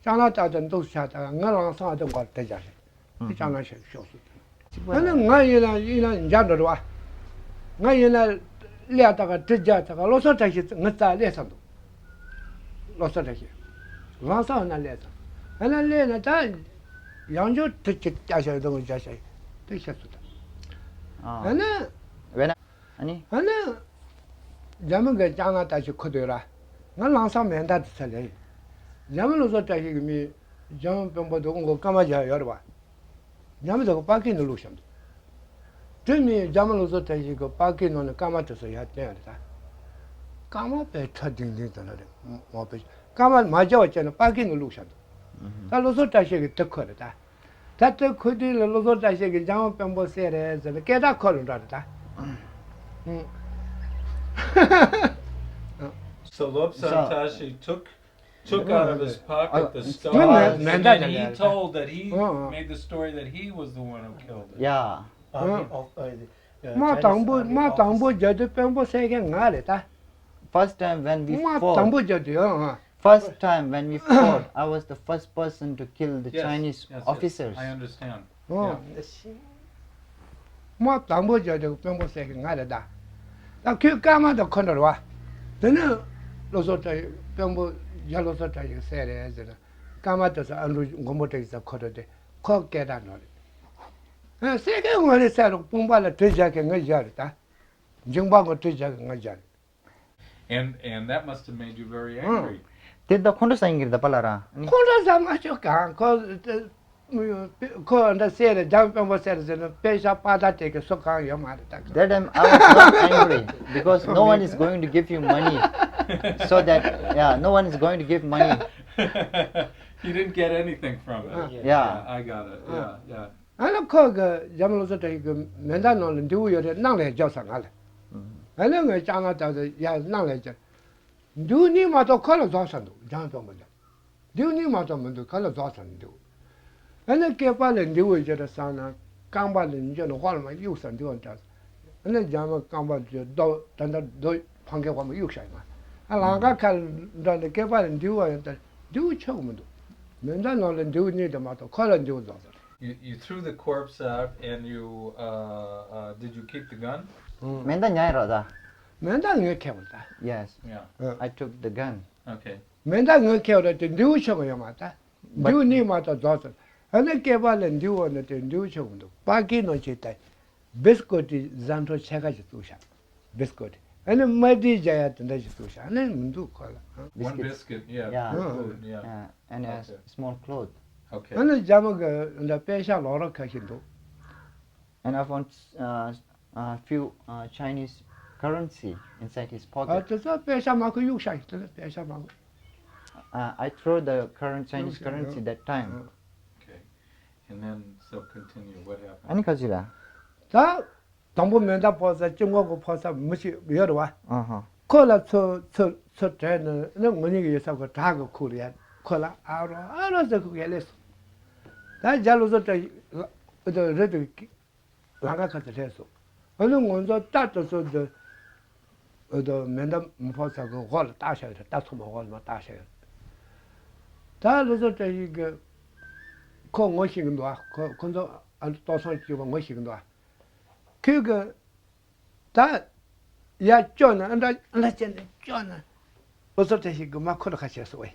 ལྕགས་ནག་བཏགས་ཏེ་འདུག་སེ་ཆགས་ད་གི་ང་ལང་སང་དེ་མགོ་ལ་དེ་འཇགས་རེད། དེ་ལྕགས་ནག་ཤོག་ཤོག་སོང་། ཨ་ནི་ང་ཡིན་ན་ཡིན་ན་འཇགས་འགྲོ་རེད་བ། ང་ཡིན་ན་སླེབས་ད་ག་གྲི་རྒྱག་ད་ག་བློ་བཟང་བཀྲ་ཤིས་ང་རྩ་སླེབས་ཚར་འདུག་བློ་བཟང་བཀྲ་ཤིས། ལང་སང་ན་སླེབས་ཚར། ཨ་ན་སླེབས་ན་ད་ཡང་བསྐྱར་གྲི་གཅིག་རྒྱག་བྱ་ཡི་དོན་གྱི་བྱ་བྱ་ཡི་དེ་ཤེས་སོང་ད། ཨ་ནི། ཨ་ནི། ཨ་ནི། འཇམ་མི་གི་ལྕགས་ནག་བཏགས་ཤིག་ཁུར་འདུག་ར། ང་ལང་སང་མེ་མདའ་དེ་ཚ་ལེ། འཇམ་མི་བློ་བཟང་བཀྲ་ཤིས་ཀྱི་མི། འཇམ་དཔོན་པོ་དེ་ཁོང་གི་སྐར་མ་བརྒྱབ་ཡོད་རེད་བ། འཇམ་མི་དེ་གི་པ་ཀི་ནང་བླུགས་བཞག་འདུག་དེ་མིན་འཇམ་མི་བློ་བཟང་བཀྲ་ཤིས་ཀྱི་པ་ཀི་ནང་ནས་སྐར་མ་དེ་ཚོ་ཡར་བཏོན་ཡོད་རེད་ད། སྐར་མ་དཔེ་ཁྲ་ལྡིང་ལྡིང་དེ་འདྲ་རེད། མ་དཔེ་སྐར་མ་མ་བརྒྱབ་པ་བྱས་ནས་པ་ཀི་ནང་བླུགས་བཞག་འདུག་ད་བློ་བཟང་བཀྲ་ཤིས་ཀྱིས་དེ་ཁུར་རེད་ད། ད་དེ་ཁུར་དུས་ལ་བློ་བཟང་བཀྲ་ཤིས་ཀྱིས་འཇམ་དཔོན་པོ་བསད་རེད་ཟེར་ནས་སྐད་གྲགས་ཁོ་ལ་འགྲོ་རེད་ད། So Lobsang Tashi took, took out of his pocket the star, and then he told that he made the story that he was the one who killed it. Yeah. དམག་དང་པོ་དམག་དང་པོ་རྒྱག་དུས་དཔོན་པོ་བསད་མཁན་ང་རེད་ད། First time when we fought, དམག་དང་པོ་རྒྱག་དུས་ཨང་ཨང་། First time when we fought, I was the first person to kill the Chinese officers. Yes, yes, I understand. དམག་དང་པོ་རྒྱག་དུས་དཔོན་པོ་བསད་མཁན་ང་རེད་ད། ད་ཁོས་སྐར་མ་དེ་ཁུར་འགྲོ་རེད་བ། དེ་ནས་བློ་བཟང་བཀྲ་དཔོན་པོ་རྒྱ་བློ་བཟང་བཀྲ་ཤིས་བསད་རེད་ཟེར་ནས་སྐར་མ་དེ་ཚོ་ཨ་འབྲུག་མགོན་པོ་བཀྲ་ཤིས་ཚོ་ཁུར་འགྲོ་དེ་ཁོ་སྐད་གྲགས་འགྲོ་རེད། ཨ་བསད་མཁན་ང་རེད་ཟེར་རོགས། དཔུང་པ་ལ་གྲི་བཞག་མཁན་ང་བཞག་རེད་ད། མཇིང་པ་ང་གྲི་བཞག་མཁན་ང་བཞག་རེད། And and that must have made you very angry. དེ་ད་ཁོང་ཁྲོ་ཟ་ཡིན་གྱི་རེད་ད་པཱ་ལགས་རང་། ཁོང་ཁྲོ་ཟ་མ་བྱུང་གང་ཁོ། ཁོ་འདྲ་བསད་རེད། འཇམ་དཔོན་པོ་བསད་རེད་ཟེར་ན་པེ་ཤག་པ་ད་དེ་གི་སུ་གང་ཡོད་མ་རེད་ད། That time I was not angry because no one is going to give you money so that, yeah, no one is going to give money. You didn't get anything from it. Yeah. Yeah, I got it. Yeah, yeah. ཨ་ནི་ཁོ་གི་འཇམ་བློ་བཟང་བཀྲ་ཤིས་ཀྱི་མེ་མདའ་ནང་ལ་མདེའུ་ཡོད་རེད། ནང་ལ་རྒྱབ་ས་ང་ལ། ཨ་ནི་ངས་ལྕགས་ནག་བཏགས་ཏེ་ཡར་ནང་ལ་རྒྱབ། མདེའུ་གཉིས་མ་གཏོགས་ཁོ་ལ་རྫོགས་ཚར་འདུག་འཇམ་དཔོན་པོ་ལ། མདེའུ་གཉིས་མ་གཏོགས་མི་འདུག་ཁོ་ལ་རྫོགས་ཚར་འདུག་ཨ་ནི་སྐེད་པ་ལ་མདེའུ་ཡོད་རེད་བསམ་ན་རྐང་པ་ལ་འཇོག་ནས་ཧོལ་མ་གཡུག་ས་འདུག་འདྲ། ཨ་ནི་འཇམ་མི་རྐང་པ་འཇོག་རྡོ་ད་ལྟ་རྡོ་ཕང་ཁེ་ཧོལ་མ་གཡུག་བཞག་ཡིན་ན། ཨ་ལང་ཀ་ཁ་ལ་འགྲོ་ནས་སྐེད་པ་ལ་མདེའུ་བ་ཡོད་ད་མདེའུ་ཆོག་གི་མི་འདུག་མེ་མདའ་ནང་ལ་མདེའུ་གཉིས་དེ་མ་གཏོགས་ཁོ་ལ་མདེའུ་རྫོགས་ཚར། You, you threw the corpse out and you, uh, uh, did you keep the gun? མེ་མདའ་ཉར་རོགས་ད། མེ་མདའ་ངས་ཁྱེར་བ་ད། Yes. Yeah. I took the gun. Okay. མེ་མདའ་ངས་ཁྱེར་བ་ད་དེ་མདེའུ་ཆོག་གི་ཡོད་མ་ད། མདེའུ་གཉིས་མ་གཏོགས་རྫོགས་ཚར། ཨ་ནི་སྐེད་པ་ལ་མདེའུ་བ་ནི་དེ་མདེའུ་ཆོག་གི་མི་འདུག་པ་ཀི་ནང་བྱས་ད། བིས་ཀོ་ཏི་བཟའ་འཕྲོ་ཕྱེད་ཀ་ཞིག་བཙུགས་ཤག་བིས་ཀོ་ཏི། ཨ་ནི་མ་དྲིས་རྒྱག་ཡ་དེ་འདྲ་ཞིག་བཙུགས་ཤག་ཨ་ནི་མི་འདུག་ཁོ་ལ། One biscuit, yeah, food, yeah. And a small cloth. Okay. ཨ་ནི་རྒྱ་མི་གི་འདྲ་པེ་ཤག་ལོག་རོགས་ཁ་ཤས་འདུག And I found uh, a few uh, Chinese currency inside his ཨ་pocket. དེ་ཚོ་པེ་ཤག་མ་ཁུ་གཡུག་ཤག་དེ་ཚོ་པེ་ཤག་མ་ཁུ། Uh, I threw the current Chinese currency that time. Okay. And then, so continue. What happened? ཨ་ནི་ཁ་ཅིག་ལ། ད། དང་པོ་མེ་མདའ་ཕོག་ས་དཀྱིལ་འཁོར་གྱི་ཕོག་ས་མི་ཞིག་ཡོད་རེད་བ། ཨ་ཧ། ཁོ་ལ་ཚུར་ཚུར་ཚུར་དྲན་ནས་ནི་ངོ་གཉིས་ཀྱི་ཡོད་ས་གི་བྲག་གི་ཁུག་ལ་ཡར་ཁོ་ལ་ཨ་རོ་ཨ་རོ་ཟེར་ཁུག་ཡར་སླེབས་སོང་། ད་རྒྱ་བློ་བཟང་བཀྲ་ཤིས་རི་དེ་ལང་ཀ་ཁ་ཚུར་སླེབས་སོང་། ཨ་ནི་ང་ཚོ་རྟ་དེ་ཚོ་འདི་ འོ་དོ་མེ་མདའ་མི་ཕོག་ས་གི་འོག་ལ་བཏགས་བཞག་ཡོད་རེད། རྟ་ཚང་མ་འོག་ལ་མ་བཏགས་བཞག་ཡོད་རེད། ད་ལོ་ཙཱ་བཀྲ་ཤིས་ཀྱི་ཁོ་ངོ་ཤེས་ཀྱི་འདུག་ཨ། ཁོ་ཁོ་ཚོ་ཨ་ནི་ཏོག་སང་སྐྱེས་པ་ངོ་ཤེས་ཀྱི་འདུག་ཨ། ཁོས་ཀྱི་ད་ཡར་སྐྱོར་ནས་ཨ་འདྲ་ཨ་འདྲ་བྱས་ནས་སྐྱོར་ནས་ལོ་ཙཱ་བཀྲ་ཤིས་ཀྱིས་མར་ཁུར་ཁ་བྱས་སོང་བས།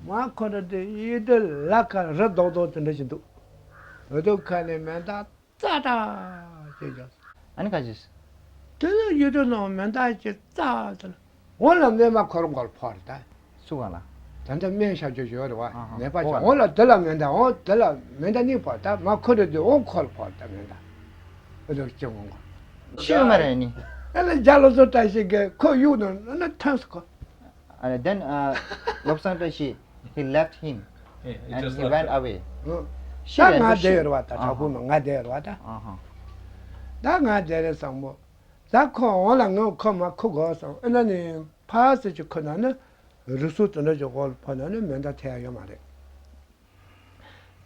མར་ཁུར་དེ་ཡིད་དེ་ལ་ཁ་རི་རྡོག་རྡོག་དེ་འདྲ་ཞིག་འདུག། འོ་དོ་ཁ་ནས་མེ་མདའ་ཙག་ཙག་བྱས་ཀྱང་། ཨ་ནི་ཁ་ཅིག། དེ་ལ་ཡོད་དོ་ནང་མེ་མདའ་ཅིག་ཙག་ཙག་ལ། འོ་ལ་མེ་མར་ཁུར་མགོར་ཕོག་རེད་ད། སུ་གང་ལ། ད་ལྟ་སྨན་ཞབས་ཀྱི་ཡོད་རེད་བ། ཨ་ཧ། ནད་པ་ཕོག་ཅིག་བ་ལ། འོ་ལ་དེ་ལ་མེ་མདའ། འོ་དེ་ལ་མེ་མདའ་གཉིས་ཕོག་ད། མར་ཁུར་དེ་འོ་ཁུར་ཕོག་ད་མེ་མདའ། འོ་དོ་ཅིག་འོང་གོ། ཤི་མ་རེད་ནི། ཨ་ལ་རྒྱ་ལོ་ཙཱ་བཀྲ་ཤིས་ཀྱིས་ཁོ་གཡུག་ནས་ཨ་ནི་ཐོན་སོང་གོ། ཨ་ལ་དེན་ཨ་ལོ་ཙཱ་བཀྲ་ཤིས། He left him. He, he and just he left went him. Away. ཨོ། ཤི་ད་རེད་ང་འདུག་བསྡད་ཤི། ཡོད་རེད་བ། ད་ཨ་དྲག་པོ་ཧ། མ་ང་བསྡད་ཡོད་རེད་བ་ད། ཨ་ཧ། ད་ང་བསྡད་རེད་བཟང་མོ། ད་ཁོ་འོང་ལ་ངས་ཁོ་མར་ཁུར་དགོས་བསམ། ཨ་ན་ནི་ཕར་ཙམ་ཅིག་ཁུར་ན་ནི་རི་སུལ་དེ་འདྲ་ཅིག་འོག་ལ་ཕོག་ན་ནི་མེ་མདའ་ཐེབས་ཡ་ཡོད་མ་རེད།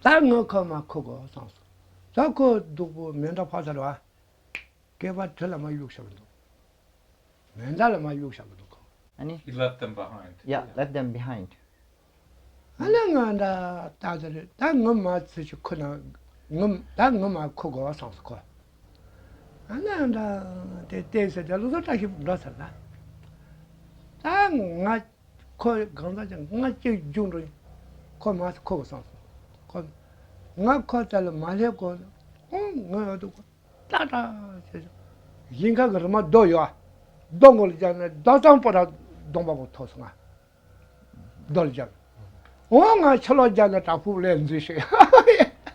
ད་ངས་ཁོ་མར་ཁུར་དགོས་བསམ་སོང་། ད་ཁོ་སྡུག་པོ་མེ་མདའ་ཕོག་ཚར་བ། སྐེད་པ་དེ་ལ་མར་གཡུག་བཞག་གི་འདུག། མེ་མདའ་ལ་མར་གཡུག་བཞག་གི་འདུག་ཁོ། ཨ་ནི། He left them behind. Yeah, left them behind. ཨ་ནི་ང་འདྲ་ད་དེ་རེད། ད་ངས་མར་ཙི་ཞིག་ཁུར་ན་ངས་ད་ངས་མར་ཁུར་དགོས་བསམ་སོང་ཁོ། ཨ་ནི་འདྲ་དེ་བལྟས་ཟེར་དེ་ལོ་ཙཱ་བཀྲ་ཤིས་འགྲོ་ཚར་ན། ད་ང་ཁོ་གང་ཟག་ཅིག་ང་གཅིག་རྒྱུགས་འགྲོ་ཡིན། ཁོ་མར་ཁུར་དགོས་བསམ་སོང་། ཁོ་ང་ཁོ་རྩ་ལ་མ་སླེབས་གོང་ཨོ་ངས་འོ་དུ་ཏག་ཏག་བྱས། ཞིང་ཁ་གི་རི་མ་རྡོ་ཡོད་ཨ། རྡོ་མགོ་ལ་བརྒྱབ་ནས་རྡོ་གཙང་པོ་ར་གདོང་པ་པོ་ཐོགས་སོང་ང་། རྡོ་ལ་བརྒྱབ། འོ་ང་ཕྱི་ལོགས་བརྒྱབ་ནས་བྲག་ཕུག་ལ་འཛུལ་ཤིག།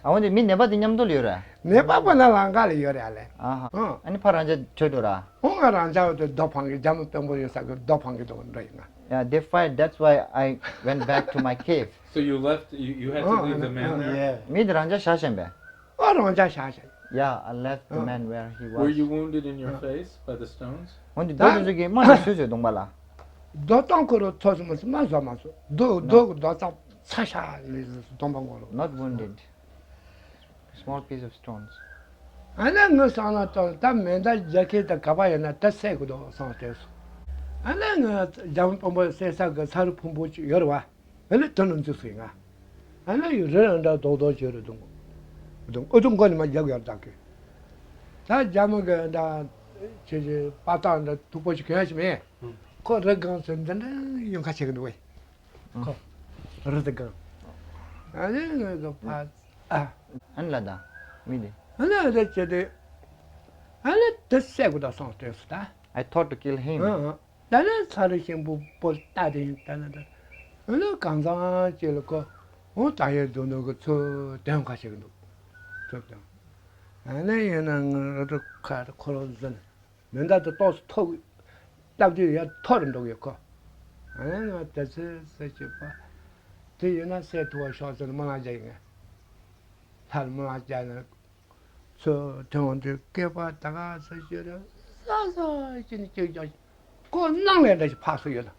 ཨ་འོ་འདི་མི་ནད་པ་དེ་མཉམ་དུ་ལ་ཡོད་ར། ནད་པ་པོ་ན་ལམ་ཁ་ལ་ཡོད་རེད་ཨ་ལས། ཨ་ཧ། ཨང་། ཨ་ནི་ཕར་རང་ཅག་བྲོས་འགྲོ་ར། འོ་ང་རང་ཅག་དེ་རྡོ་འཕང་གི་རྒྱ་མི་དཔོན་པོ་ཡོད་ས་གི་རྡོ་འཕང་གི་དུ་འགྲོ་ཡིན་ང་། Yeah, they fight. That's why I went back to my cave. So you left, you, you had to leave the man there? Yeah. མི་དེ་རང་ཅག་བཞག་བཞིན་པས། ཨ་རང་ཅག་བཞག་བཞག། Yeah, I left the man where he was. Were you wounded in your face by the stones? འོན་ཏེ་རྡོ་དེ་ཚོ་གིས་རྨ་དེ་བཟོས་བཟོས་གདོང་པ་ལ། རྡོ་གཙང་ཁོ་རང་ཐོགས་སོང་མ་སོང་། རྨ་བཟོས་མ་སོང་། རྡོ་རྡོ་གི་རྡོ་གཙང་ཚ་ཤ་ལས་གདོང་པ་ངོ་རུ། Not wounded. Small piece of stones. ཨ་ནི་ངའི་བསམ་བློ་གཏོང་ད་མེ་མདའ་རྒྱག་མཁན་དང་ག་པ་ཡིན་ན་ད་བསད་དགོས་འདུག་བསམ་བསྡད་སོང་། ཨ་ནི་ངའི་རྒྱ་མི་དཔོན་པོ་བསད་ས་གི་ས་རུ་ཕུང་པོ་ཅིག་ཡོད་རེད་བ། ཨ་ནི་དེ་ནང་འཛུལ་སོང་ཡིན་ང་། ཨ་ནི་ཡུ་རེ་རང་འདྲ་རྡོག་རྡོག་བྱས་རེད་འདུག། འདུག་ཨུ་ཐུག་མགོ་ནས་མ་རྒྱབ་ཡར་བཏང་གི། ད་རྒྱ་མི་གི་འདྲ་ཆེ་ཆེ་པ་ཏང་འདྲ་མཐུག་པོ་ཞིག་གྱོན་ཡ་ཞིག་མེད། ཁོ་རི་སྒང་ཚོ་འདི་འདྲ་ཡོང་ཁ་བྱེད་གི་འདུག་བས། ཁོ་རི་དེ་སྒང་། ཨ་ནི་ངས་གི་ཕ་ཨ། ཨ་ནི་ལ་དང་མི་དེ། ཨ་ནི་རི་ཆེ་དེ། ཨ་ནི་དེ་བསད་དགོས་ད་སོང་དྲན་སོང་ད། I thought to kill him. ཨ་ཨ། ད་ནི་ཚ་རུ་ཤིང་བུ་པོ་ལྟ་དེ་ཡིན་ད་ནི་ད། ཨ་ནི་གང་ཚང་ཅིག་ལ་ཁོ་འོ་ད་ཡོད་འདུག་འདུག་གི་ཚུར་དོན་ཁ་བྱེད་གི་འདུག། ཚུར་དོན། ཨ་ནི་ཡིན་ན་ང་རུ་ཁ་ཁོ་རང་ཟིན། མེ་མདའ་དེ་ཏོག་ཙམ་ཐོག་སྟབས་བདེ་ཡར་ཐོར་འགྲོ་གི་ཁོ། ཨ་ནི་ང་དེ་ཚོད་ཟེར་གྱི་པ། དེ་ཡིན་ན་བསད་ཐུབ་པ་ཤོག་ཟེར་ནས་རྨི་ལམ་རྒྱག་ཡིན་ང་། ལྷ་ལ་རྨི་ལམ་རྒྱག་ནས། ཚུར་དོན་འོང་དུས་སྐེད་པ་ད་ག་ཚོད་ཅིག་རེད། ས་ས་ཅིག་ནས་ཅིག་རྒྱག་ཁོ་སྣང་ལས་འདྲ་ཞིག་ཕར་སོང་ཡོད་ལ།